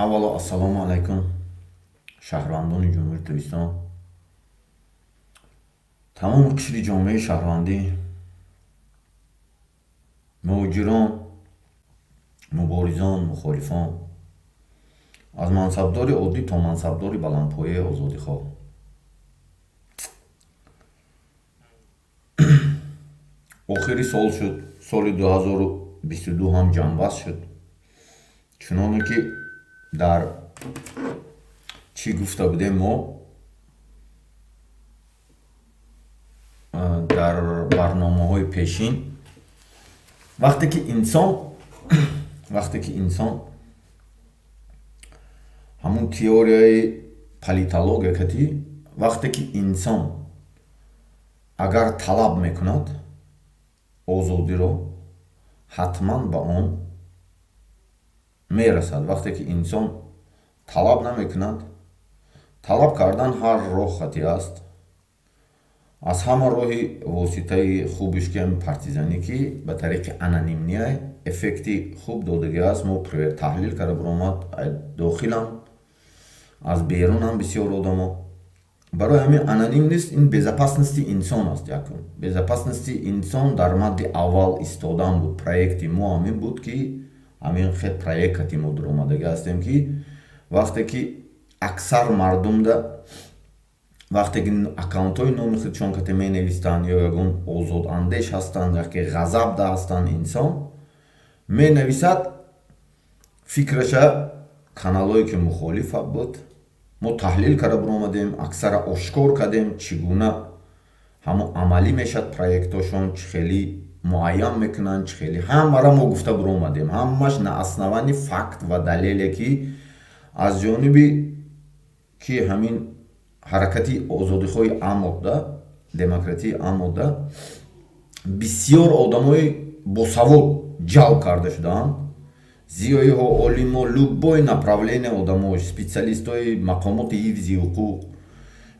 Аввало ассалому алайкум шаҳрвандони Ҷумҳурии Тоҷикистон, тамоми қишри ҷомеаи шаҳрвандӣ, муҳоҷирон, муборизон, мухолифон, аз мансабдори оддӣ то мансабдори баландпояи озодихоҳ. Охири сол шуд, соли 2022 ҳам ҷамъбаст шуд. Чуноне ки дар чӣ гуфта будем мо дар барномаҳои пешин, вақте ки инсон ҳамун теорияи политология кати, вақте ки инсон агар талаб мекунад озодиро, ҳатман ба он мерасад. Вақте ки инсон талаб намекунад, талаб кардан ҳар роҳ хати аст. Аз ҳама роҳи воситаи хубиш ки ҳамин партизанӣ, ки ба тариқи анонимния эффекти хуб додагӣ аст. Мо таҳлил карда баромад, дохилам аз берунам бисёр одамо. Барои ҳамин аноним нест, ин безопасности инсон аст. Якум безопасности инсон дар мадди аввал истодан буд. Проекти мо ҳамин буд, ки ҳамин хел проекти мо дуромадагӣ ҳастем, ки вақте ки аксар мардумда, вақте ки аккаунтҳои номи худшон кате менавистанд ё ягон озодандеш ҳастанд, яке ғазабда ҳастанд, инсон менависад фикраша каналҳое ки мухолифа буд. Мо таҳлил карда баромадем, аксара ошкор кардем, чӣ гуна ҳамон амалӣ мешавад проектҳошон, чӣ хеле муайян мекунанд, чӣ хеле ҳамаро мо гуфта баромадем. Ҳамаш на основании факт ва далеле, ки аз ҷониби ки ҳамин ҳаракати озодихоҳи амода, демократии амода бисёр одамои босавод ҷалб карда шудаанд. Зиёиҳо, олимо, любой направление одамо, специалистҳои мақомоти ҳифзи ҳуқуқ,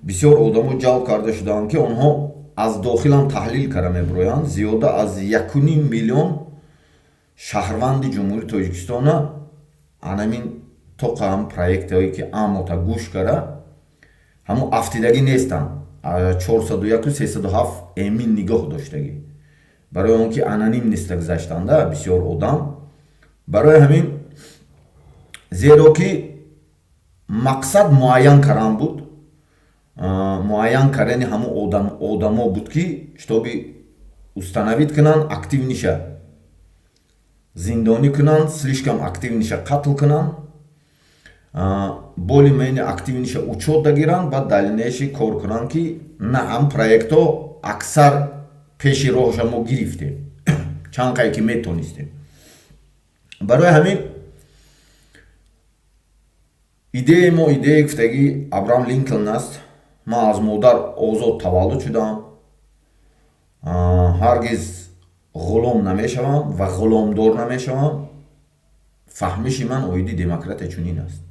бисёр одамо ҷалб карда шудаанд, ки онҳо аз дохилам таҳлил карда мебироянд. Зиёда аз 1,5 миллион шаҳрванди Ҷумҳурии Тоҷикистона анамин тоқа ҳам проектҳое ки амота гӯш кара, ҳамон афтидагӣ нестанд. 401 307 эмин нигоҳ доштагӣ, барои он ки аноним неста гузаштанда бисёр одам. Барои ҳамин, зеро ки мақсад муайян кардан буд, муайян кардани ҳамон одамо буд, ки штоби установить кунанд, актив ниша зиндонӣ кунанд, слишком актив ниша қатл кунанд, боли мени актив ниша учёт дагиранд, баъд дальнейший кор кунанд, ки на ҳам проектҳо аксар пеши роҳша мо гирифтем чанд қае ки метонистем. Барои ҳамин идеяи мо идеяи гуфтагӣ Абраам Линколн аст. Ман аз модар озод таваллуд шудам, ҳаргиз ғулом намешавам ва ғуломдор намешавам. Фаҳмиши ман оиди демократия чунин аст.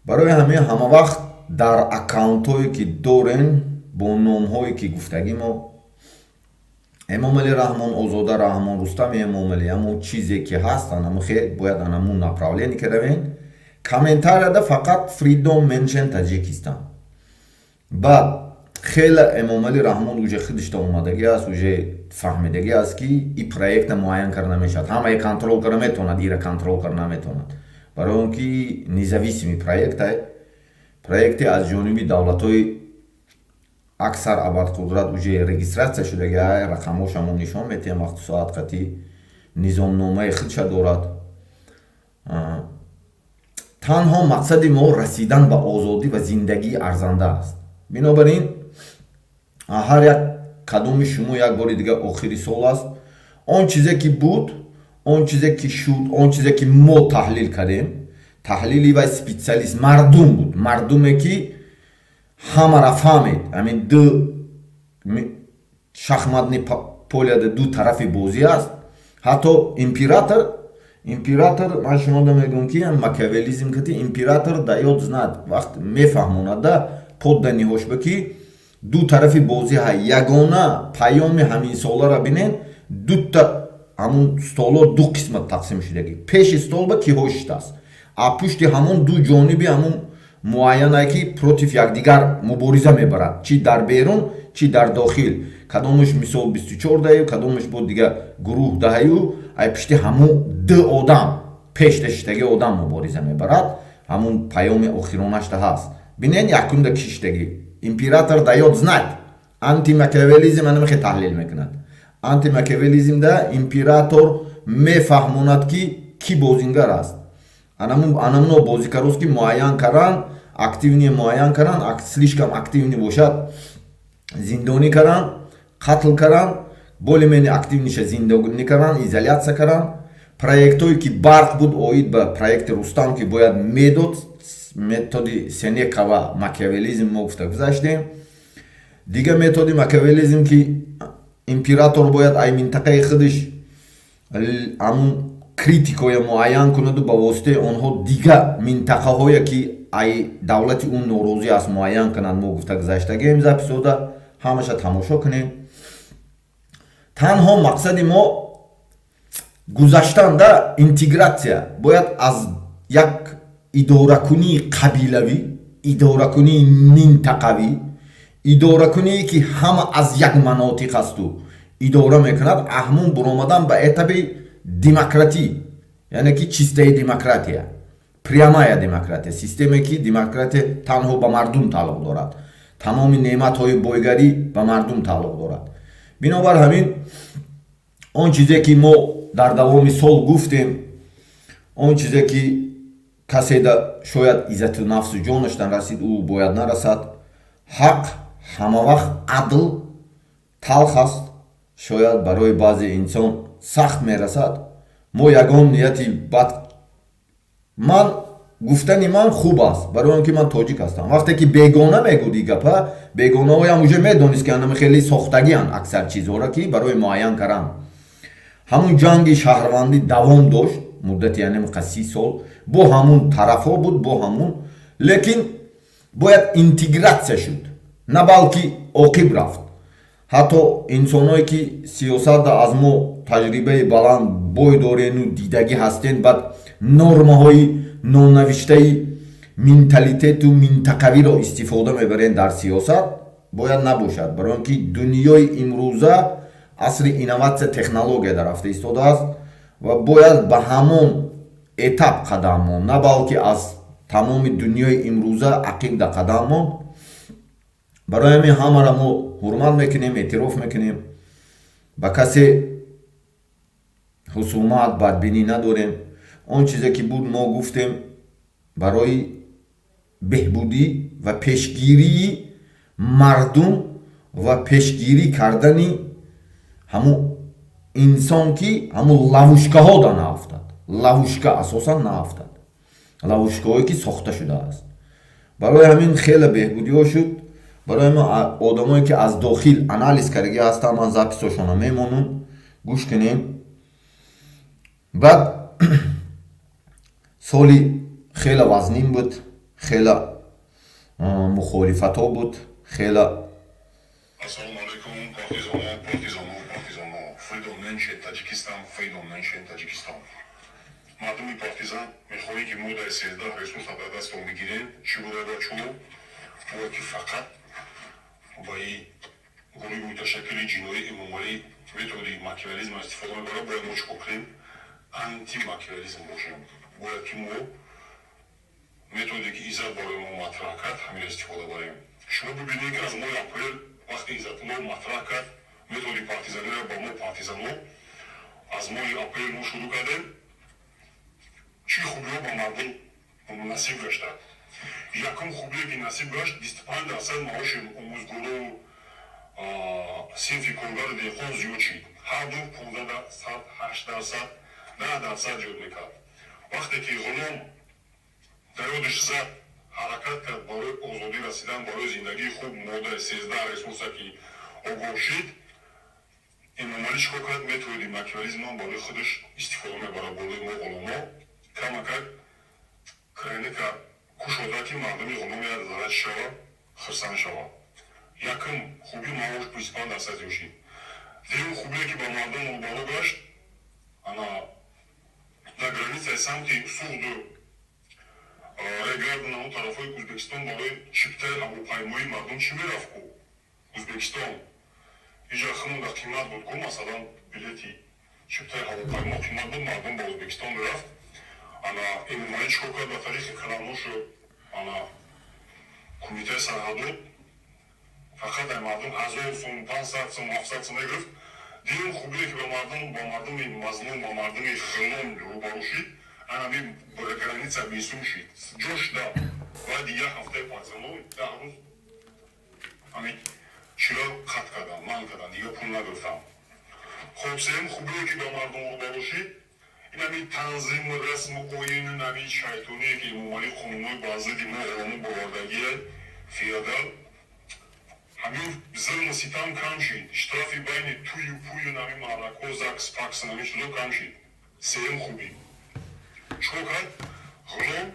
Барои ҳамин ҳама вақт дар аккаунтҳое ки дорен бо номҳое ки гуфтагӣ мо, Эмомалӣ Раҳмон, Озода Раҳмон, Рустами Эмомалӣ, ҳамон чизе ки ҳастанд, ҳамон хел бояд анамун направление ки равен. Комментарияда фақат Freedom Mention Таҷикистон. Баъд хеле Эмомалӣ Раҳмон уже худишта омадагӣ аст, уже фаҳмидагӣ аст, ки и проекта муайян карда намешавад. Ҳамае контрол карда метавонад, ира контрол карда наметавонад. Барои он ки независимый проект, проекте аз ҷониби давлатҳои аксар абарқудрат уже регистрация шудаги, рақамҳоша мо нишон метиҳем вақту соат қатӣ, низомномаи худша дорад. Танҳо мақсади мо расидан ба озодӣ ва зиндагии арзанда аст. Бинобар ин ҳар як кадоми шумо як бори дигар охири сол аст, он чизе ки буд, он чизе ки шуд, он чизе ки мо таҳлил кардем, таҳлили вай специалист мардум буд, мардуме ки ҳамаро фаҳмед. Ҳамин ду шахматни поляда ду тарафи бозӣ аст. Ҳатто император, ман шумода мегӯям, ки макиавелизм кати император даёд знат, вақт мефаҳмонада подданиҳош ба ки ду тарафи бозӣ ҳа. Ягона паёми ҳамин соларо бинед, дута ҳамун столо ду қисмат тақсим шудагӣ. Пеши стол ба киҳо шиштааст, А пушти ҳамон ду ҷониби ҳамон муайянае, ки против якдигар мубориза мебарад, чӣ дар берун, чӣ дар дохил. Кадомаш, мисол, 24 даҳаю, кадомаш бо дига гурӯҳ даҳаю, ай пушти ҳамон ду одам, пеш даштаги одам мубориза мебарад. Ҳамун паёми охиронашда ҳаст. Бинен, якумда киштагӣ император даёт знать. Антимакиавелизм анамихе таҳлил мекунад. Антимакиавелизмда император мефаҳмонад, ки кӣ бозингар аст. Анамуно бозикарост, ки муайян каран, активный муайян каран, слишком активный бошад, зиндонӣ каран, қатл каран, более-менее активный ша зиндонӣ каран, изоляция каран. Проектҳое, ки барқ буд, оид ба проекти Рустам, ки бояд медод, методи Сенека ва макиавелизм мо гуфта гузаштем. Дигар методи макиавелизм, ки император бояд ай минтақаи худаш ҳамун критикҳоя муайян кунаду ба воситаи онҳо дигар минтақаҳое, ки ай давлати ӯ норозӣ аст, муайян кунад, мо гуфта гузаштагием. Запись ода ҳамаша тамошо кунем. Танҳо мақсади мо гузаштанда интегратсия бояд аз як идоракунии қабилавӣ, идоракунии минтақавӣ, идоракуние, ки ҳама аз як манотиқ асту идора мекунад, аҳмун буромадан ба этап и демократӣ, яъне ки чистаи демократия, прямая демократия, системе, ки демократия танҳо ба мардум тааллуқ дорад, тамоми неъматҳои бойгарӣ ба мардум тааллуқ дорад. Бинобар ҳамин, он чизе, ки мо дар давоми сол гуфтем, он чизе, ки каседа шояд иззату нафсу ҷонаш нарасид, ӯ бояд нарасад. Ҳақ ҳама вақт, адл талх аст, шояд барои баъзе инсон сахт мерасад. Мо ягон нияти бад, ман гуфтани ман хуб аст, барои он ки ман тоҷик ҳастам. Вақте ки бегона мегӯди гапа, бегонаҳоям уже медонист, ки анами хеле сохтагианд аксар чизҳоро, ки барои муайян кардан. Ҳамун ҷанги шаҳрвандӣ давом дошт муддати янемқа 30 сол, бо ҳамун тарафҳо буд, бо ҳамун, лекин бояд интегратсия шуд, на балки оқиб рафт. Ҳатто инсонҳое, ки сиёсатда аз мо таҷрибаи баланд бой дорену дидагӣ ҳастен, баъд нормаҳои нонавиштаи менталитету минтақавиро истифода мебарен дар сиёсат, бояд набошад, барои он ки дунёи имрӯза асри инноватсия, технология дар рафта истодааст ва бояд ба ҳамон этап қадам монд, на балки аз тамоми дунёи имрӯза ақиб да қадам монд. Барои ҳамин ҳамаро мо ҳурмат мекунем, эътироф мекунем, ба касе ҳусумат, бадбинӣ надорем. Он чизе, ки буд, мо гуфтем барои беҳбудӣ ва пешгирии мардум ва пешгирӣ кардани ҳамун инсон, ки ҳамун ловушка ҳо да наафтад, ловушка асосан наафтад, ловушка ҳое, ки сохта шудааст. Барои ҳамин хеле беҳбудиҳо шуд. Барои мо одамое, ки аз дохил анализ кардагӣ ҳастанд, ман запись ошона мемонам, гӯш кунем. Баъд соли хеле вазнин буд, хеле мухолифатҳо буд, хеле. Ассалому алайкум, партизано, партизано, партизано. Freedom Nation Таджикистан, Freedom Nation Таджикистан. Мардуми партизан, мехоҳем, ки моддаи 13 ресурса дар дастон бигирем. Чӣ бояд, бачаҳо? Бояд, ки фақат ба и гурӯҳи муташаккили ҷиноӣ Эмомалӣ методи макиавелизм истифода мебарад. Бояд мо чӣ кор кунем? Антимакиавелизм бошем. Бояд, ки мо методе, ки Иззат барои мо матраҳ кард, ҳаминро истифода барем. Шумо бибинед, ки аз моҳи апрел, вақте Иззатулло матраҳ кард методи партизаниро ба мо, партизано, аз моҳи апрел мо шурӯъ кардем. Чӣ хубиҳо ба мардум насиб гашта? Якум хубие, ки насиб гашт, 25% маоши омӯзгору синфи коргари деҳқон зиёд шид. Ҳар ду 15%, 8%, 10% зиёд мекард. Вақте ки ғулом дар ёдиш зад, ҳаракат кард барои озодӣ расидан, барои зиндагии хуб, моддаи 13 ресурса ки огоҳ шид, Эмомалӣ чӣ кор кард? Методи макиавелизмам барои худаш истифода мебарад болои мо, ғуломо. Камакак креника кушода, ки мардуми ғулом як зарра шава, хирсан шава. Якум хуби маош 25% зиёд шид. Дуюм хубие, ки ба мардум рӯбарӯ гашт, ана дар граница и самти Суғду. Регардон ҳамон тарафҳои Ӯзбекистон барои чиптаи ҳавопаймои мардум чӣ мерафт ку? Ӯзбекистон. Иҷа хунда қимат буд ку, масалан, билети чиптаи ҳавопаймо қимат буд, мардум ба Ӯзбекистон мерафт. Ана Эмомалӣ чикор кард ба тариқи каланошу ана кумитаи сарҳадот фақат ай мардум 1000 сум, 500 сум, 700 сум мегирифт. Дигар хубие ки ба мардум, ба мардуми мазлум, ба мардуми ғулом рӯбарӯ шид, анами граница бесум шид. Ҷош да баъди як ҳафтаи партизано 10 рӯз ами чиро қатъ кардам, манъ кардам, дигар пул нагирифтам. Хоб, сеюм хубие ки ба мардум рӯбарӯ шид, ин ами танзиму расму оину нами шайтоние ки Эмомалӣ қонунҳои бар зидди мо ғуломо бовардагие феодал, ҳамин зулму ситам кам шид. Штрафи байни тую пую нами маърако, ЗАГС, ПАКС, нами чизо кам шид. Сеюм хубӣ. Чикор кард? Ғулом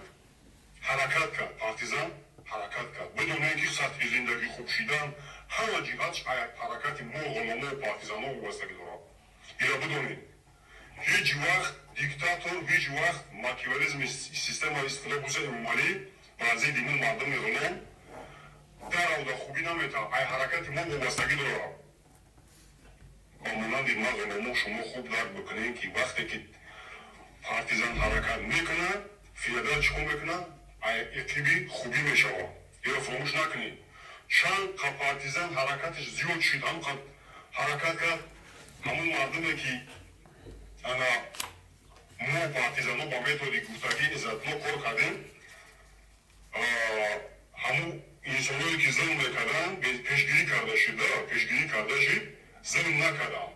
ҳаракат кард, партизан ҳаракат кард. Бидуни ин ки сатҳи зиндагӣ хуб шидан, ҳама ҷиҳат ҳаракати мо ғуломо партизанҳо вобастагӣ дорад. Ира бидонед, ҳеҷ вақт диктатор, ҳеҷ вақт макиавелизми система истифода бурда Эмомалӣ бар зидди мо мардуми ғулом даравда хубӣ наметавад. Ай ҳаракати мо вобастагӣ дорад. Ба монанди ма ғуломо шумо хуб дарк бикунед, ки вақте ки партизан ҳаракат мекунад, феодал чӣ кор мекунад? Ай иқиби хубӣ мешавад. Иро фаромӯш накунед. Чанд қа партизан ҳаракаташ зиёд шуд, ҳам қа ҳаракат кард, ҳамон мардуме ки ана мо партизанҳо ба методи гуфтагии Иззатулло кор кардем, ҳамон инсоное ки зулм мекарданд, пешгирӣ карда шуд, пешгирӣ карда шуд, зулм накарданд.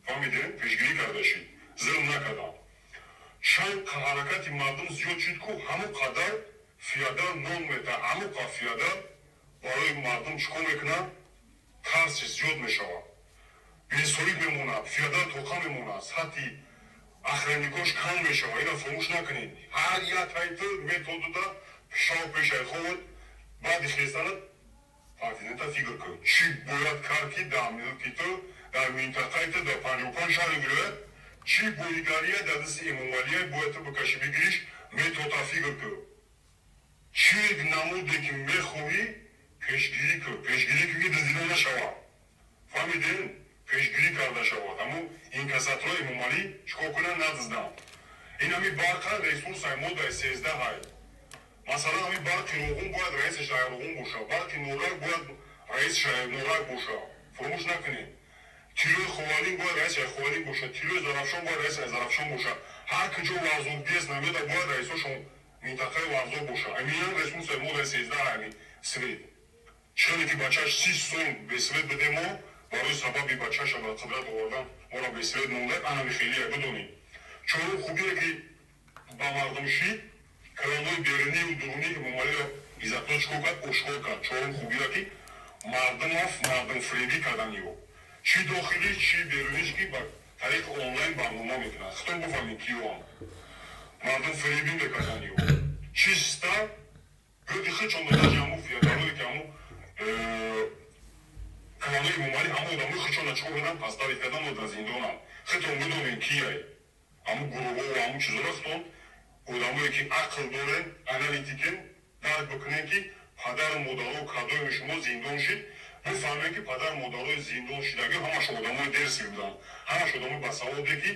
Фаҳмидем? Пешгирӣ карда шуд, зулм накарданд. Чанд ҳаракати мардум зиёд шуд ку, ҳамон қадар феодал нон метаҳад, ҳамон қадар феодал барои мардум чӣ кор мекунад? Тарсиш зиёд мешавад, бесоиб мемонад, феодал тоқа мемонад, сатҳи охранникош кам мешавад. Ина фаромӯш накунед. Ҳар як тайтл методуда шав пешай ховад, баъди хестанат партизанта фикр кун, чӣ бояд кард, ки дар милки ту, дар минтақаи ту, дар 55 шаҳри вилоят чӣ боигария дар дасти Эмомалия бояд ту бикашӣ бигириш, метода фикр кун. Чӣ намуде ки мехоҳӣ пешгирӣ кун, пешгирӣ кун, ки дуздида нашавад. Фаҳмидем? Пешгирӣ карда шавад. Ҳамун инкассаторҳои Эмомалӣ чӣ кор кунанд? Надузданд. Ин ҳами барқа ресурсай мо дар 13 ҳай. Масалан, ҳами барқи Роғун бояд раисаш дар Роғун бошад, барқи Норак бояд раисаш Норак бошад. Фаромӯш накунед. Тилои Ховалинг бояд раисаш Ховалинг бошад, тилои Зарафшон бояд раисаш Зарафшон бошад. Ҳар куҷо Варзоб ГЭС намеда, бояд раисошон минтақаи Варзоб бошад. Амиям ресурсай мо дар 13 ҳами свет. Чире ки бачаш 30 сол бе свет бидем, мо барои сабаби бачаша ба қудрат овардан моро бе свет монда, анами хелия бидонед. Чорум хубие ки ба мардум шид, калонҳои берунию дурунии Эмомалиро Иззатулло чикор кард? Ошкор кард. Чорум хубиро ки мардумоф мардумфиребӣ кардан ё чӣ дохилӣ, чӣ беруниш, ки ба тариқи онлайн барнома мекунанд. Худтон бифаҳмед, киёам мардумфиребӣ мекардан ё чиста гӯди худшон дода ҳамун феодалое ки ҳамун калонҳои Эмомалӣ, ҳамон одамои худшона чикор кардан? Подставить кардан дар зиндонанд. Худтон бидонед, кияй ҳамун гурӯҳҳо ва ҳамун чизоро. Худтон одамое ки ақл дорен, аналитикен, дарк бикунед, ки падару модаро кадоми шумо зиндон шид. Бифаҳмед, ки падару модарои зиндон шидагӣ ҳамаш одамои дерси буданд, ҳамаш одамои басаводе, ки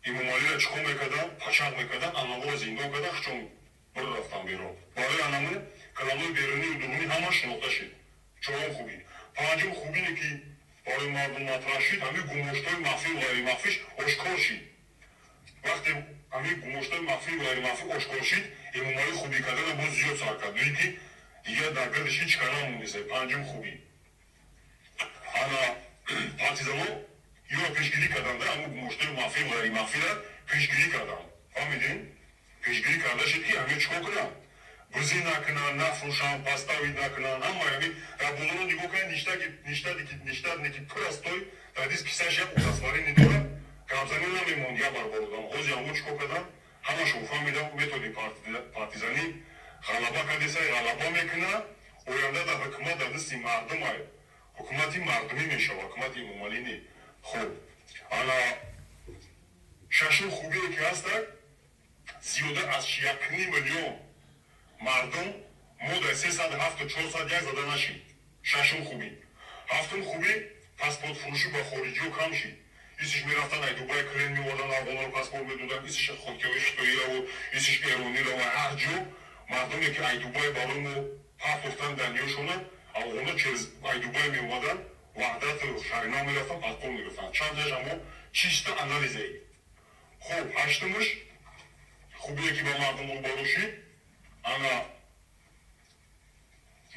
Эмомалиро чикор мекарданд? Пачақ мекарданд, анаворо зиндон кардан, худшон бир рафтан берун. Барои анаму калонҳои берунию дурунӣ ҳамаш шинохта шид. Чорум хубӣ. Панҷум хубине ки барои мардум матраҳ шид, ҳамин гумоштҳои махфию ғайримахфиш ошкор шид. Вақте ҳамин гумоштҳои махфию ғайримахфӣ ошкор шид, Эмомалӣ хубӣ кардана боз зиёд сар кард, дуи ки дигар дар гирдиш ҳеҷ кара намонеста. Панҷум хубӣ. Ана партизанҳо ёро пешгирӣ карданд, ҳамун гумоштҳои махфию ғайримахфира пешгирӣ карданд. Фаҳмидем? Пешгирӣ карда шид, ки ҳамин чикор кунанд? Бузӣ накунанд, нафрӯшанд, подставить накунанд. Ҳама ҳамин дар бозоро нигоҳ кунед, ништадне ки пур аз той, дар дис кисааш як удостоверение дорад, гапзанӣ намемонд як бар одам. Ҳозир ҳамон чикор карданд? Ҳамашон фаҳмидам, методи партизанӣ ғалаба кардесай, ғалаба мекунад. Оянда дар ҳукумат дар дасти мардумай, ҳукумати мардумӣ мешавад, ҳукумати Эмомалӣ не. Хуб, ана шашум хубие ки ҳастак, зиёда аз 1,5 миллион Мардум мо дар 307 401 зада нашид. Шашум хубӣ. Ҳафтум хубӣ, паспортфурӯшӣ ба хориҷиҳо кам шид. Исиш мерафтан ай Дубай, клиент меовардан, афғонро паспорт медодан, исиш хокиҳои хитоираву исиш эронира ва ҳар ҷо мардуме ки ай Дубай барои мо партохтан даниёшона, афғонҳо через ай Дубай меомадан, Ваҳдат Шаҳринав мерафтан, паспорт мегирифтан. Чандташ амо чисто анализаи. Хуб, ҳаштумаш хубие ки ба мардум рӯбарӯ шид, ана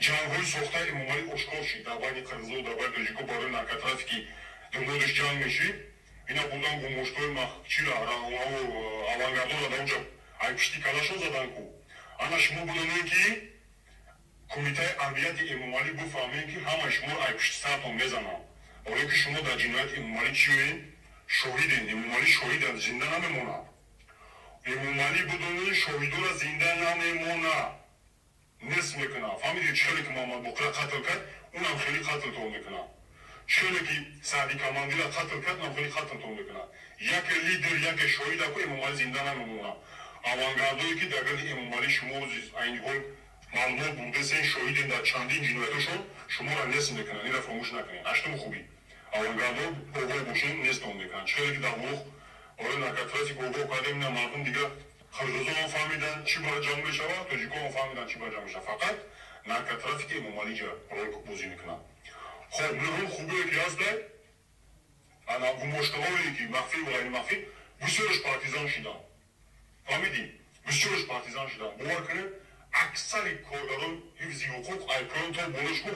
ҷангҳои сохтаи Эмомалӣ ошкор шид дар байни қирғизо, дар байни тоҷико барои наркотрафики дунёдаш ҷанг мешид. Ина бурдан гумоштҳои чира авангардора дар онҷа ай пишти калашон задан ку. Ана шумо бидонед, ки Кумитаи амнияти Эмомалӣ бифаҳмед, ки ҳамаи шуморо ай пишти саратон мезананд, барое ки шумо дар ҷинояти Эмомалӣ чиёед? Шоҳиден. Эмомалӣ шоҳидан зинда намемонад. Эмомалӣ, бидонед, шоҳидора зинда намемонад, нест мекунад. Фаҳмидед? Чӣ ки Муҳаммад Боқира қатл кард, унам хеле қатлтон мекунад. Чӣ ки Саъди Камандира қатл кард, унам хеле қатлтон мекунад. Яке лидер, яке шоҳида ку, Эмомалӣ зинда намемонад. Авангардое ки дар гирди Эмомалӣ шумо айни ҳол маълумот бурдасен, шоҳиден дар чандин ҷиноятошон, шуморо нест мекунанд. Инро фаромӯш накунед. Ҳаштум хубӣ, авангардо огоҳ бошен, нестон мекунанд. Чӣ ки дар Воҳ барои наркотрафик огоҳ кардем, ина мардум дига қирғизоам фаҳмидан, чӣ ба ҷанг мешавад, тоҷикоам фаҳмидан, чӣ ба ҷанг мешавад. Фақат наркотрафики Эмомалӣ ҷа рол бозӣ мекунад. Хоб, нӯҳум хубие ки ҳаста, ана гумоштаҳое ки махфӣ ва ғайримахфӣ, бисёраш партизан шиданд. Фаҳмидӣ? Бисёраш партизан шиданд. Бовар кунед, аксари коргарон ҳифзи ҳуқуқ айпоён то болошку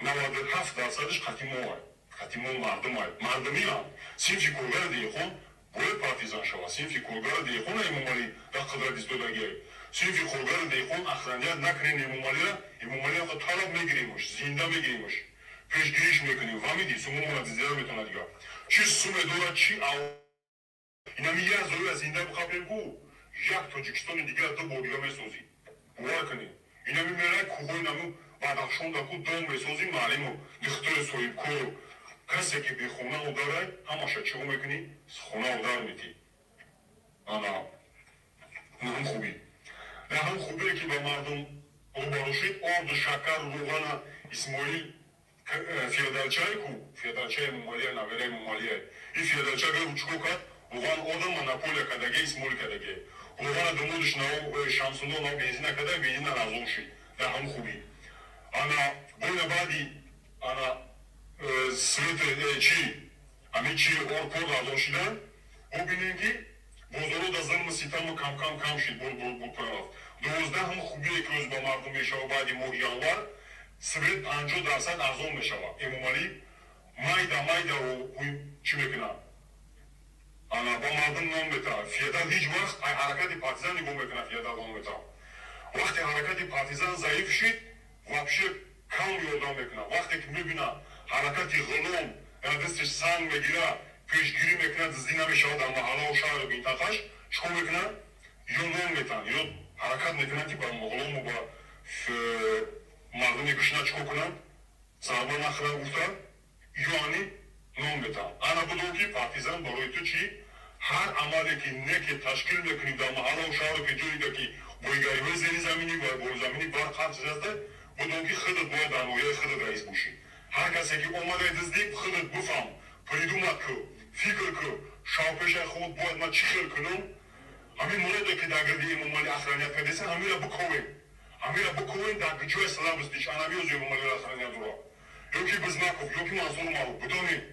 97%-аш қати моай, қати мо мардумай, мардумиам. Синфи коргари деҳқон бояд партизан шавад. Синфи коргари деҳқон Эмомалӣ дар қудрат истодагиай. Синфи коргари деҳқон охранять накунем Эмомалира, Эмомалӣ талаб мегиремаш, зинда мегиремаш, пешгириш мекунем. Фаҳмидӣ? Сумомона зинда метавонад дига чӣ суме дорад, чӣ инами як зоя зинда бихапем ку, як Тоҷикистони дигар ду бор дига месозӣ. Бовар кунед, инами мерай кӯҳои наму Бадахшонда ку дом месозӣ, маълиму духтури соҳибкору касе ки бехона ударай, ҳамаша чиго мекунӣ? Хона удар метӣ. Ана нӯҳум хубӣ. Даҳум хубие ки ба мардум рӯбарӯ шид, орду, шакар, рӯғана Исмоил феодалчае ку, феодалчаи Эмомалия, навера Эмомалия, и феодалча гиру чико кард? Рӯған орда монополия кардаге, Исмоил кардаге. Рӯғана думодиш нав Шамсулло нав бензина карда, бензина арзон шид. Даҳум хубӣ. Ана бойна баъди ана свет чи ами чи оркор арзон шидан, бубинем, ки бозоро да зулму ситаму камкам кам шид, рафт. 12-ҳум хубие ки рӯз ба мардум мешава, баъди моҳи январ свет 50% арзон мешавад. Эмомалӣ майда майда чӣ мекунад? Ана ба мардум ном метавад. Феодал ҳеҷ вақт ай ҳаракати партизан нигоҳ мекунад, феодал ном метавад. Вақте ҳаракати партизан заиф шид, вообще кам ёрдам мекунад. Вақте ки мебинад, ҳаракати ғулом дар дасташ санг мегирад, пешгирӣ мекунад, дуздӣ намешавад дар маҳаллаву шаҳру минтақаш, чикор мекунад? Ё нон метаҳанд, ё ҳаракат мекунанд, ки ба ғулому ба мардуми гушна чикор кунанд? Зарба нахӯранд гуфта, ё ани нон метаҳанд. Ана будон, ки партизан барои ту чӣ? Ҳар амале ки неке ташкил мекунӣ дар маҳаллаву шаҳру ки ҷоида ки бойгариҳои зеризаминӣ ва болозаминӣ барқ, ҳар чиз аста, будон, ки худат бояд дар ноҳияи худат раис бошӣ. Ҳар касе ки омадаи дуздӣ, худат бифаҳм, придумать кӯ, фикр кӯ, шавпешаи худ бояд ман чӣ хел кунам. Ҳамин муроде ки дар гирди Эмомалӣ охранять кардесан, ҳамира биковем, ҳамира биковем дар ҷои слабостиш. Анамиёз Эмомалиро охранять дора ё ки Бизмаков, ё ки Мансур Маруф. Бидонед,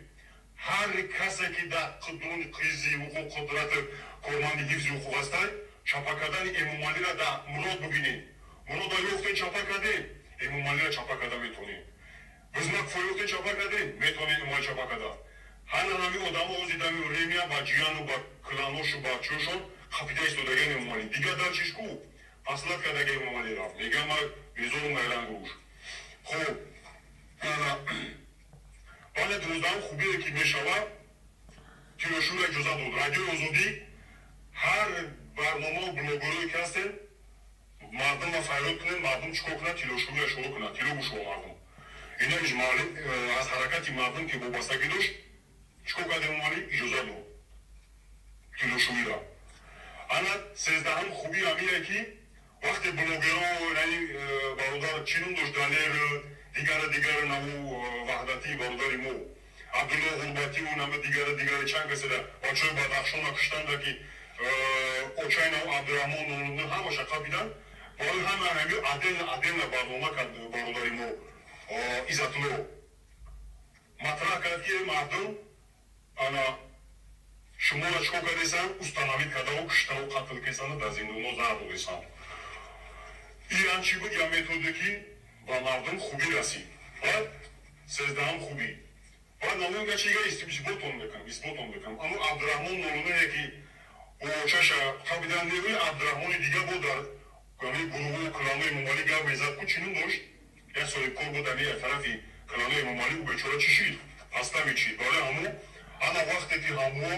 ҳар касе ки дар қудруни қизи ҳуқуқ, қудрати корманди ҳифзи ҳуқуқ ҳастай, чапа кардани Эмомалиро дар Мурод бибинед. Мурода ёфтен, чапа кардем, Эмомалиро чапа карда метонем. Бизмаков ёфтен, чапа кардем, метонем Эмомали чапа карда. Ҳана ҳами одамо ози дами ремия ба ҷияну ба кланошу ба чӯшон хапида истодаган Эмомалӣ. Дигар дар чиш ку аслат кардаги Эмомалӣ рафт, мегам ма безору майрангуш. Хоб, бале, 12-ҳум хубие ки мешавад, тирошӯра иҷоза дод Радиои Озодӣ. Ҳар барномао блогерое ки ҳастем, мардумро файрод кунем, мардум чӣ кор кунад? Тилошӯра шурӯъ кунад, тило гӯшова мардум. Инамиш аз ҳаракати мардум ки вобастагӣ дошт, чӣ кор кард Эмомалӣ? Иҷоза дод тилошӯира. Ана 13-ҳум хуби ҳамине, ки Вақте блогерҳо яъни бародар чӣ ном дошт, Далер, дигара наву Ваҳдатӣ бародари мо, Абдулло Ғурбативу нама дигара чанд каседа бачаҳои Бадахшона куштанда, ки очаи нав Абдураҳмон ҳамаша қабидан. Барои ҳама ҳами отдельно барнома кард бародари мо Иззатулло, матраҳ кард, ки мардум ана шуморо чикор кардесанд, установить кардаву куштаву қатл кесанду дар зиндонҳо заҳр додесанд. Ин чӣ буд? Я методе, ки ба мардум хубӣ расид. Баъд 13-ҳам хубӣ. Баъд намоинга чига исботон мекунам. Аммо Абдураҳмон Нолуное, ки очаша қабидан невӯи, Абдураҳмони дига бо дар гурӯҳу кланои Эмомалӣ гап мезад ку, чӣ ном дошт, як соҳибкор буд ами тарафи кланои Эмомалӣ, ӯ бечора чӣ шид? Паста мечид. Барои ҳамо ана вақте ки ҳамо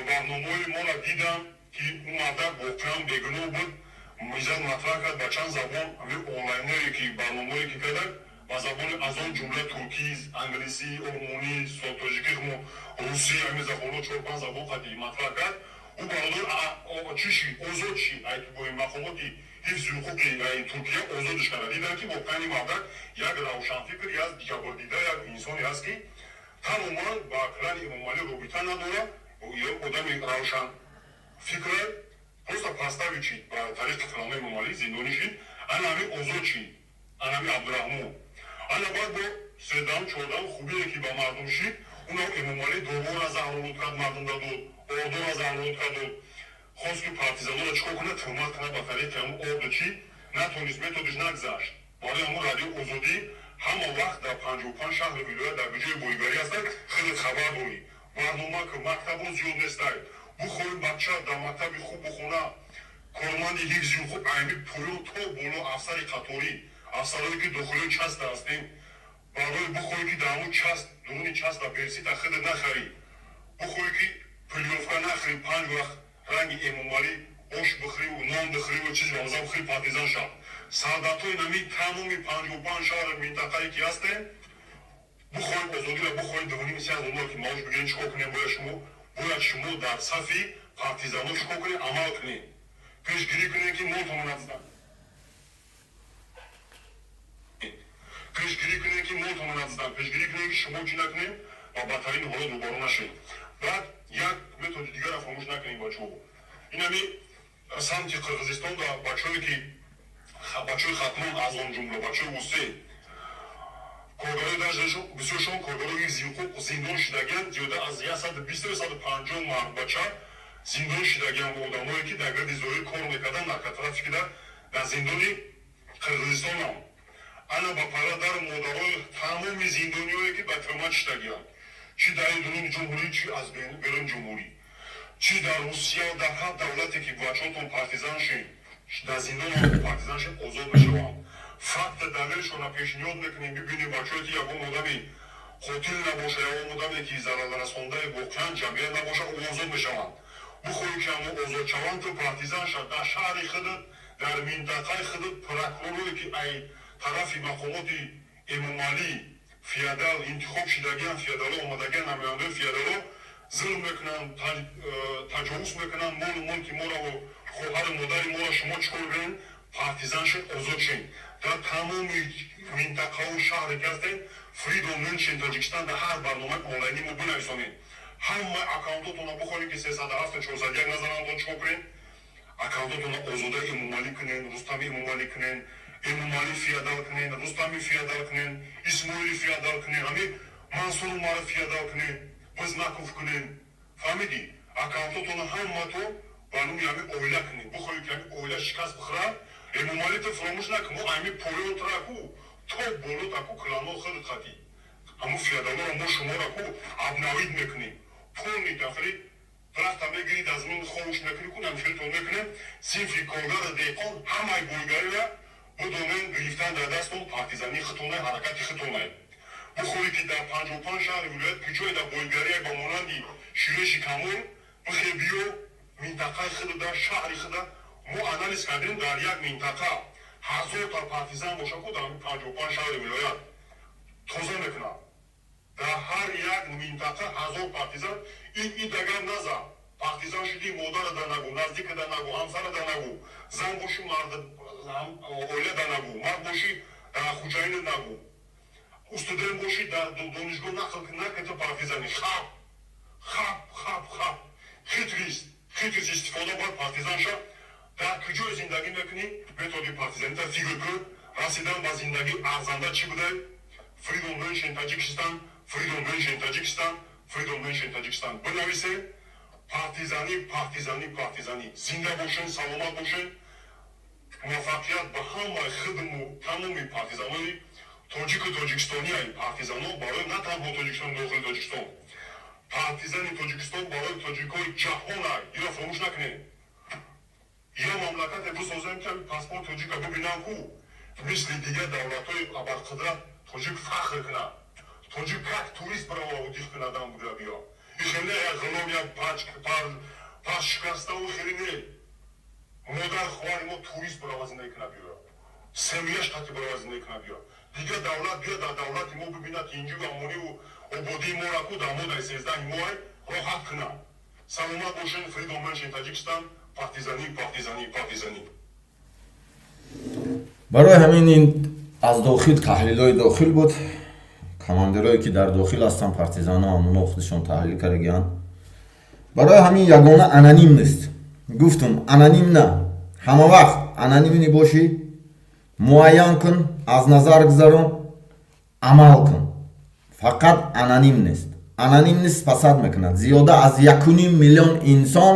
барномаҳои моро дидам, ки ӯ мардак воқеан бегуноҳ буд, мизад матраҳ кард ба чанд забон. Ҳамин онлайное, ки барномаое ки кардак, ба забони аз он ҷумла туркӣ, англисӣ, олмонӣ, тоҷикӣ, русӣ, ҳамин забонҳо, чор панҷ забон қади матраҳ кард. Ӯ бародар чӣ шид? Озод шид. Мақомоти ҳифзи ҳуқуқи Туркия озодш карда. Дидан, ки воқеан ин мардак як равшанфикр, як ҷабрдида, як инсоне ҳаст, ки тамоман ба клани Эмомалӣ робита надорад, одами равшанфикре, просто подставить шид, ба тариқи кланои Эмомалӣ зиндонӣ шид. Ана ҳамин озод шид, ана ҳамин Абдураҳмон. Ана баъд бо 13-ам, 14-ам хубие, ки ба мардум шид, уна Эмомалӣ дорора заҳролуд кард, мардум дадод, ордора заҳролуд кард, хост, ки партизанора чикор кунад, тӯҳмат кунад ба тариқи ҳамун орду. Чӣ натонист, методиш нагзашт. Барои ҳамун Радио Озодӣ ҳама вақт дар 55 шаҳру вилоят, дар ҷои боигарӣ ҳастад. Хеле хабар дорӣ, барнома ки мактабо зиёд нестай, бухоҳӣ бача дар мактаби хуб бухона, корманди ҳифзи ҳуқуқ айми поён то боло, афсари қаторӣ, афсарое, ки дохилои часта ҳастем, барои бухоҳӣ, ки дар ҳамун част, дуруни часта берсита худат нахарӣ, бухоҳӣ, ки плёвка нахӯрӣ, панҷ вақт ранги Эмомалӣ ош бихӯриву нон бихӯриву чизи бамаза бихӯри, партизан шав. Сардатҳои нами тамоми 55 шаҳри минтақае, ки ҳастем, бухоҳем озодиро, бухоҳем дувним сиҳат доллар, ки маош бигирем, чикор кунем? Бояд шумо дар сафи партизанҳо чикор кунем? Амал кунем, пешгирӣ кунем, ки молтонро наздан, пешгирӣ кунем, ки молтонро наздан, пешгирӣ кунем, ки шумо чӣ накунем ва бадтарин ҳолат рӯбарӯ нашед. Баъд як методи дигарро фаромӯш накунем, бачаҳо. Инами самти Қирғизистон да бачаҳое, ки бачаҳои Хатлон, аз он ҷумла бачаҳои Усе, коргарои даже бисёршон коргарои ҳифзи ҳуқуқ зиндон шидагианд. Зиёда аз 120, 150 мард бача зиндон шидагианд, одамое, ки дар гирди зоҳир кор мекарданд, наркотрафикида дар зиндони Қирғизистонам. Ана ба падару модарои тамоми зиндониое, ки ба тӯҳмат шидагианд, чӣ дар дуруни ҷумҳурӣ, чӣ аз берун ҷумҳурӣ, чӣ дар Русия, дар ҳар давлате, ки бачаотон партизан шед, дар зиндон партизан шед, озод мешаванд. Факта далелшона пешниҳод мекунем. Бибинем, бачаое, ки ягон одами қотил набоша, ягон одаме, ки зараррасондаи воқеан ҷамъият набоша, озод мешаванд. Бухоҳӣ, ки ҳамо озод шаванд, ту партизан шав дар шаҳри худат, дар минтақаи худат. Прокуророе, ки ай тарафи мақомоти Эмомалӣ феодал интихоб шидагиан, феодало омадагиан, намояндаи феодало, зулм мекунанд, таҷовуз мекунанд молу мулки мораву хоҳару модари моро, шумо чикор кунед? Партизан шед, озод шед. Дар тамоми минтақаву шаҳре, ки ҳастед, Freedom Nation Тоҷикистон дар ҳар барномаи онлайни мо бинависонед. Ҳама аккаунтотонро бихонед, ки 307, 401 назарандон. Чикор кунед? Аккаунтотонро Озода Эмомалӣ кунед, Рустами Эмомалӣ кунед, Эмомалӣ феодал кунед, Рустами феодал кунед, Исмоили феодал кунед, ҳамин Мансур Умара феодал кунед, Бознаков кунед. Фаҳмидӣ? Аккаунтотонро ҳамато ба номи ҳамин оила кунед. Бихоҳед, ки ҳамин оила шикаст бихӯрад, Эмомалӣ, ту фаромӯш накун, мо ҳамин поён траку то боло таку клано худат хатӣ ҳамун феодалоро мо шуморо ку обновить мекунем полный. Дахли дарахта мегирӣ, аз мин ховуш мекунӣ ку, намхелтон мекунем. Синфи коргара, деҳқон, ҳамаи бойгариро будонен гирифтан дар дастон партизани хитонай, ҳаракати хитонай. Бухоҳӣ, ки дар 55 шаҳри вилоят куҷое дар бойгария ба монанди ширеши камол бихе, биё минтақаи худа, шаҳри худа. Мо анализ кардем, дар як минтақа 1000 та партизан боша ку, дар 55 шаҳри вилоят тоза мекунад. Дар ҳар як минтақа 1000 партизан. Ин дагар наза. Партизан шудӣ, модара да нагӯ, наздика да нагӯ, ҳамсара да нагӯ, зан бошӣ, мард оила да нагӯ, мард бошӣ, хуҷаина нагӯ, студент бошӣ, дар донишгоҳ нақл накарда партизани. Хап хап хап хап, хитрист, хитрист истифода бар партизан ша. Дар куҷое зиндагӣ мекунӣ, методи партизанита фикр кун. Расидан ба зиндагӣ арзанда чӣ будай? Freedom Nation Tajikistan, Freedom Nation Tajikistan, Freedom Nation Tajikistan бинависе. Партизанӣ, партизанӣ, партизанӣ. Зинда бошен, саломат бошен. Муваффақият ба ҳамаи хидму тамоми партизанои тоҷику тоҷикистониай. Партизано барои на танҳо Тоҷикистон, дохили Тоҷикистон, партизани Тоҷикистон барои тоҷикои ҷаҳонай. Иро фаромӯш накунед. Я мамлакате бисозем, ки паспорт тоҷика бибинам ку, мисли дигар давлатҳои абарқудрат тоҷик фахр кунад, тоҷик как турист барава, отдых кунад, дам бугира биё. Ихеле як ғулом, як паш шикаставу хеле не. Модар, хоҳари мо турист барава, зиндагӣ кунад биё, семьяш қати барава, зиндагӣ кунад биё. Дигар давлат биё, дар давлати мо бибинад инҷу амониву ободии моро ку, дар модаи 13-и моҳ роҳат кунад. Саломат бошен. Freedom Nation Tajikistan. Партизанӣ, партизанӣ, партизанӣ. Барои ҳамин ин аз дохил, таҳлилҳои дохил буд. Командирое, ки дар дохил ҳастанд, партизано, ҳамоно худашон таҳлил кардагианд. Барои ҳамин ягона аноним нест, гуфтум, аноним на, ҳама вақт анонимӣ бошӣ, муайян кун, аз назар гузарон, амал кун. Фақат аноним нест. Аноним нест спасать мекунад. Зиёда аз 1,5 миллион инсон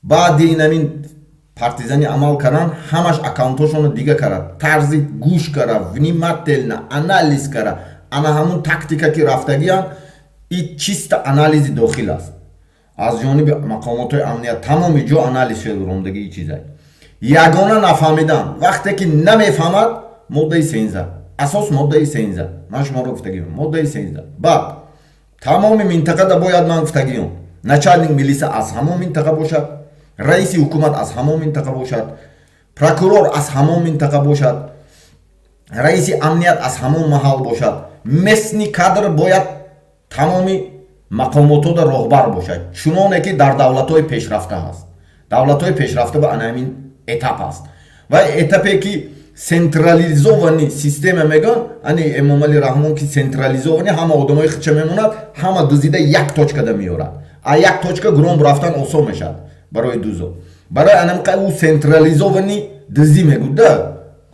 баъди инамин партизани амал кардан, ҳамаш аккаунтҳошонро дига карад, тарзи гӯш кара, внимательно анализ кара. Ана ҳамун тактика, ки рафтагиян, и чисто анализи дохил аст аз ҷониби мақомотҳои амният. Тамоми ҷо анализ шуд рондагии чизай. Ягона нафаҳмидан, вақте ки намефаҳмад, моддаи 13, асос моддаи 13, ман шуморо гуфтагиам, моддаи 13. Баъд тамоми минтақада бояд, ман гуфтагиам, начальник милиса аз ҳамон минтақа бошад, раиси ҳукумат аз ҳамон минтақа бошад, прокурор аз ҳамон минтақа бошад, раиси амният аз ҳамон маҳал бошад. Местный кадр бояд тамоми мақомотода роҳбар бошад, чуноне ки дар давлатҳои пешрафта ҳаст. Давлатҳои пешрафта ба ана ҳамин этап аст ва этапе, ки централизованный система мегӯянд, ани Эмомали Раҳмон, ки централизованный, ҳама одамои худша мемонад, ҳама дузида як точкада меёрад, а як точка гуром рафтан осон мешавад барои дузо. Барои анамқа ӯ централизованный дузӣ мегӯд да,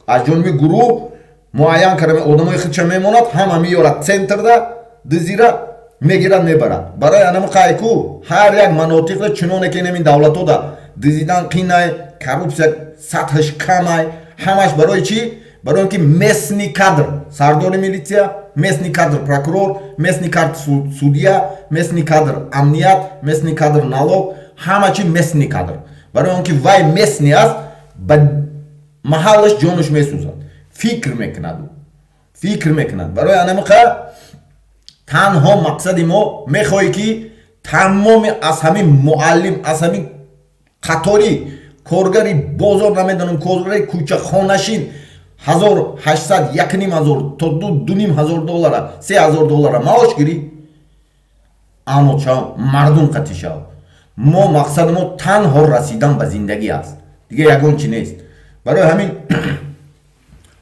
аз ҷониби гурӯҳ муайян карда, одамои худша мемонад, ҳама меёрад центрда, дузира мегирад, мебарад. Барои анамқай ку ҳар як манотиқда, чуноне ки инамин давлатода дузидан қинай, коррупсия сатҳаш камай, ҳамаш барои чӣ? Барои он ки местный кадр сардори милитсия, местный кадр прокурор, местный кадр судья, местный кадр амният, местный кадр налог, ҳама чи местный кадр. Барои он ки вай местный аст, ба маҳаллаш ҷонаш месӯзад, фикр мекунад, фикр мекунад. Барои анамиқа танҳо мақсади мо, мехоҳӣ, ки тамоми аз ҳамин муаллим, аз ҳамин қатори коргари бозор, намедонам, коргари кӯча, хонашин 1800, 1500 то 2500 доллара, 3000 доллара маош гирӣ, аммо чав, мардум қатӣ шав. Мо мақсади мо танҳо расидан ба зиндагӣ аст, дига ягон чи нест. Барои ҳамин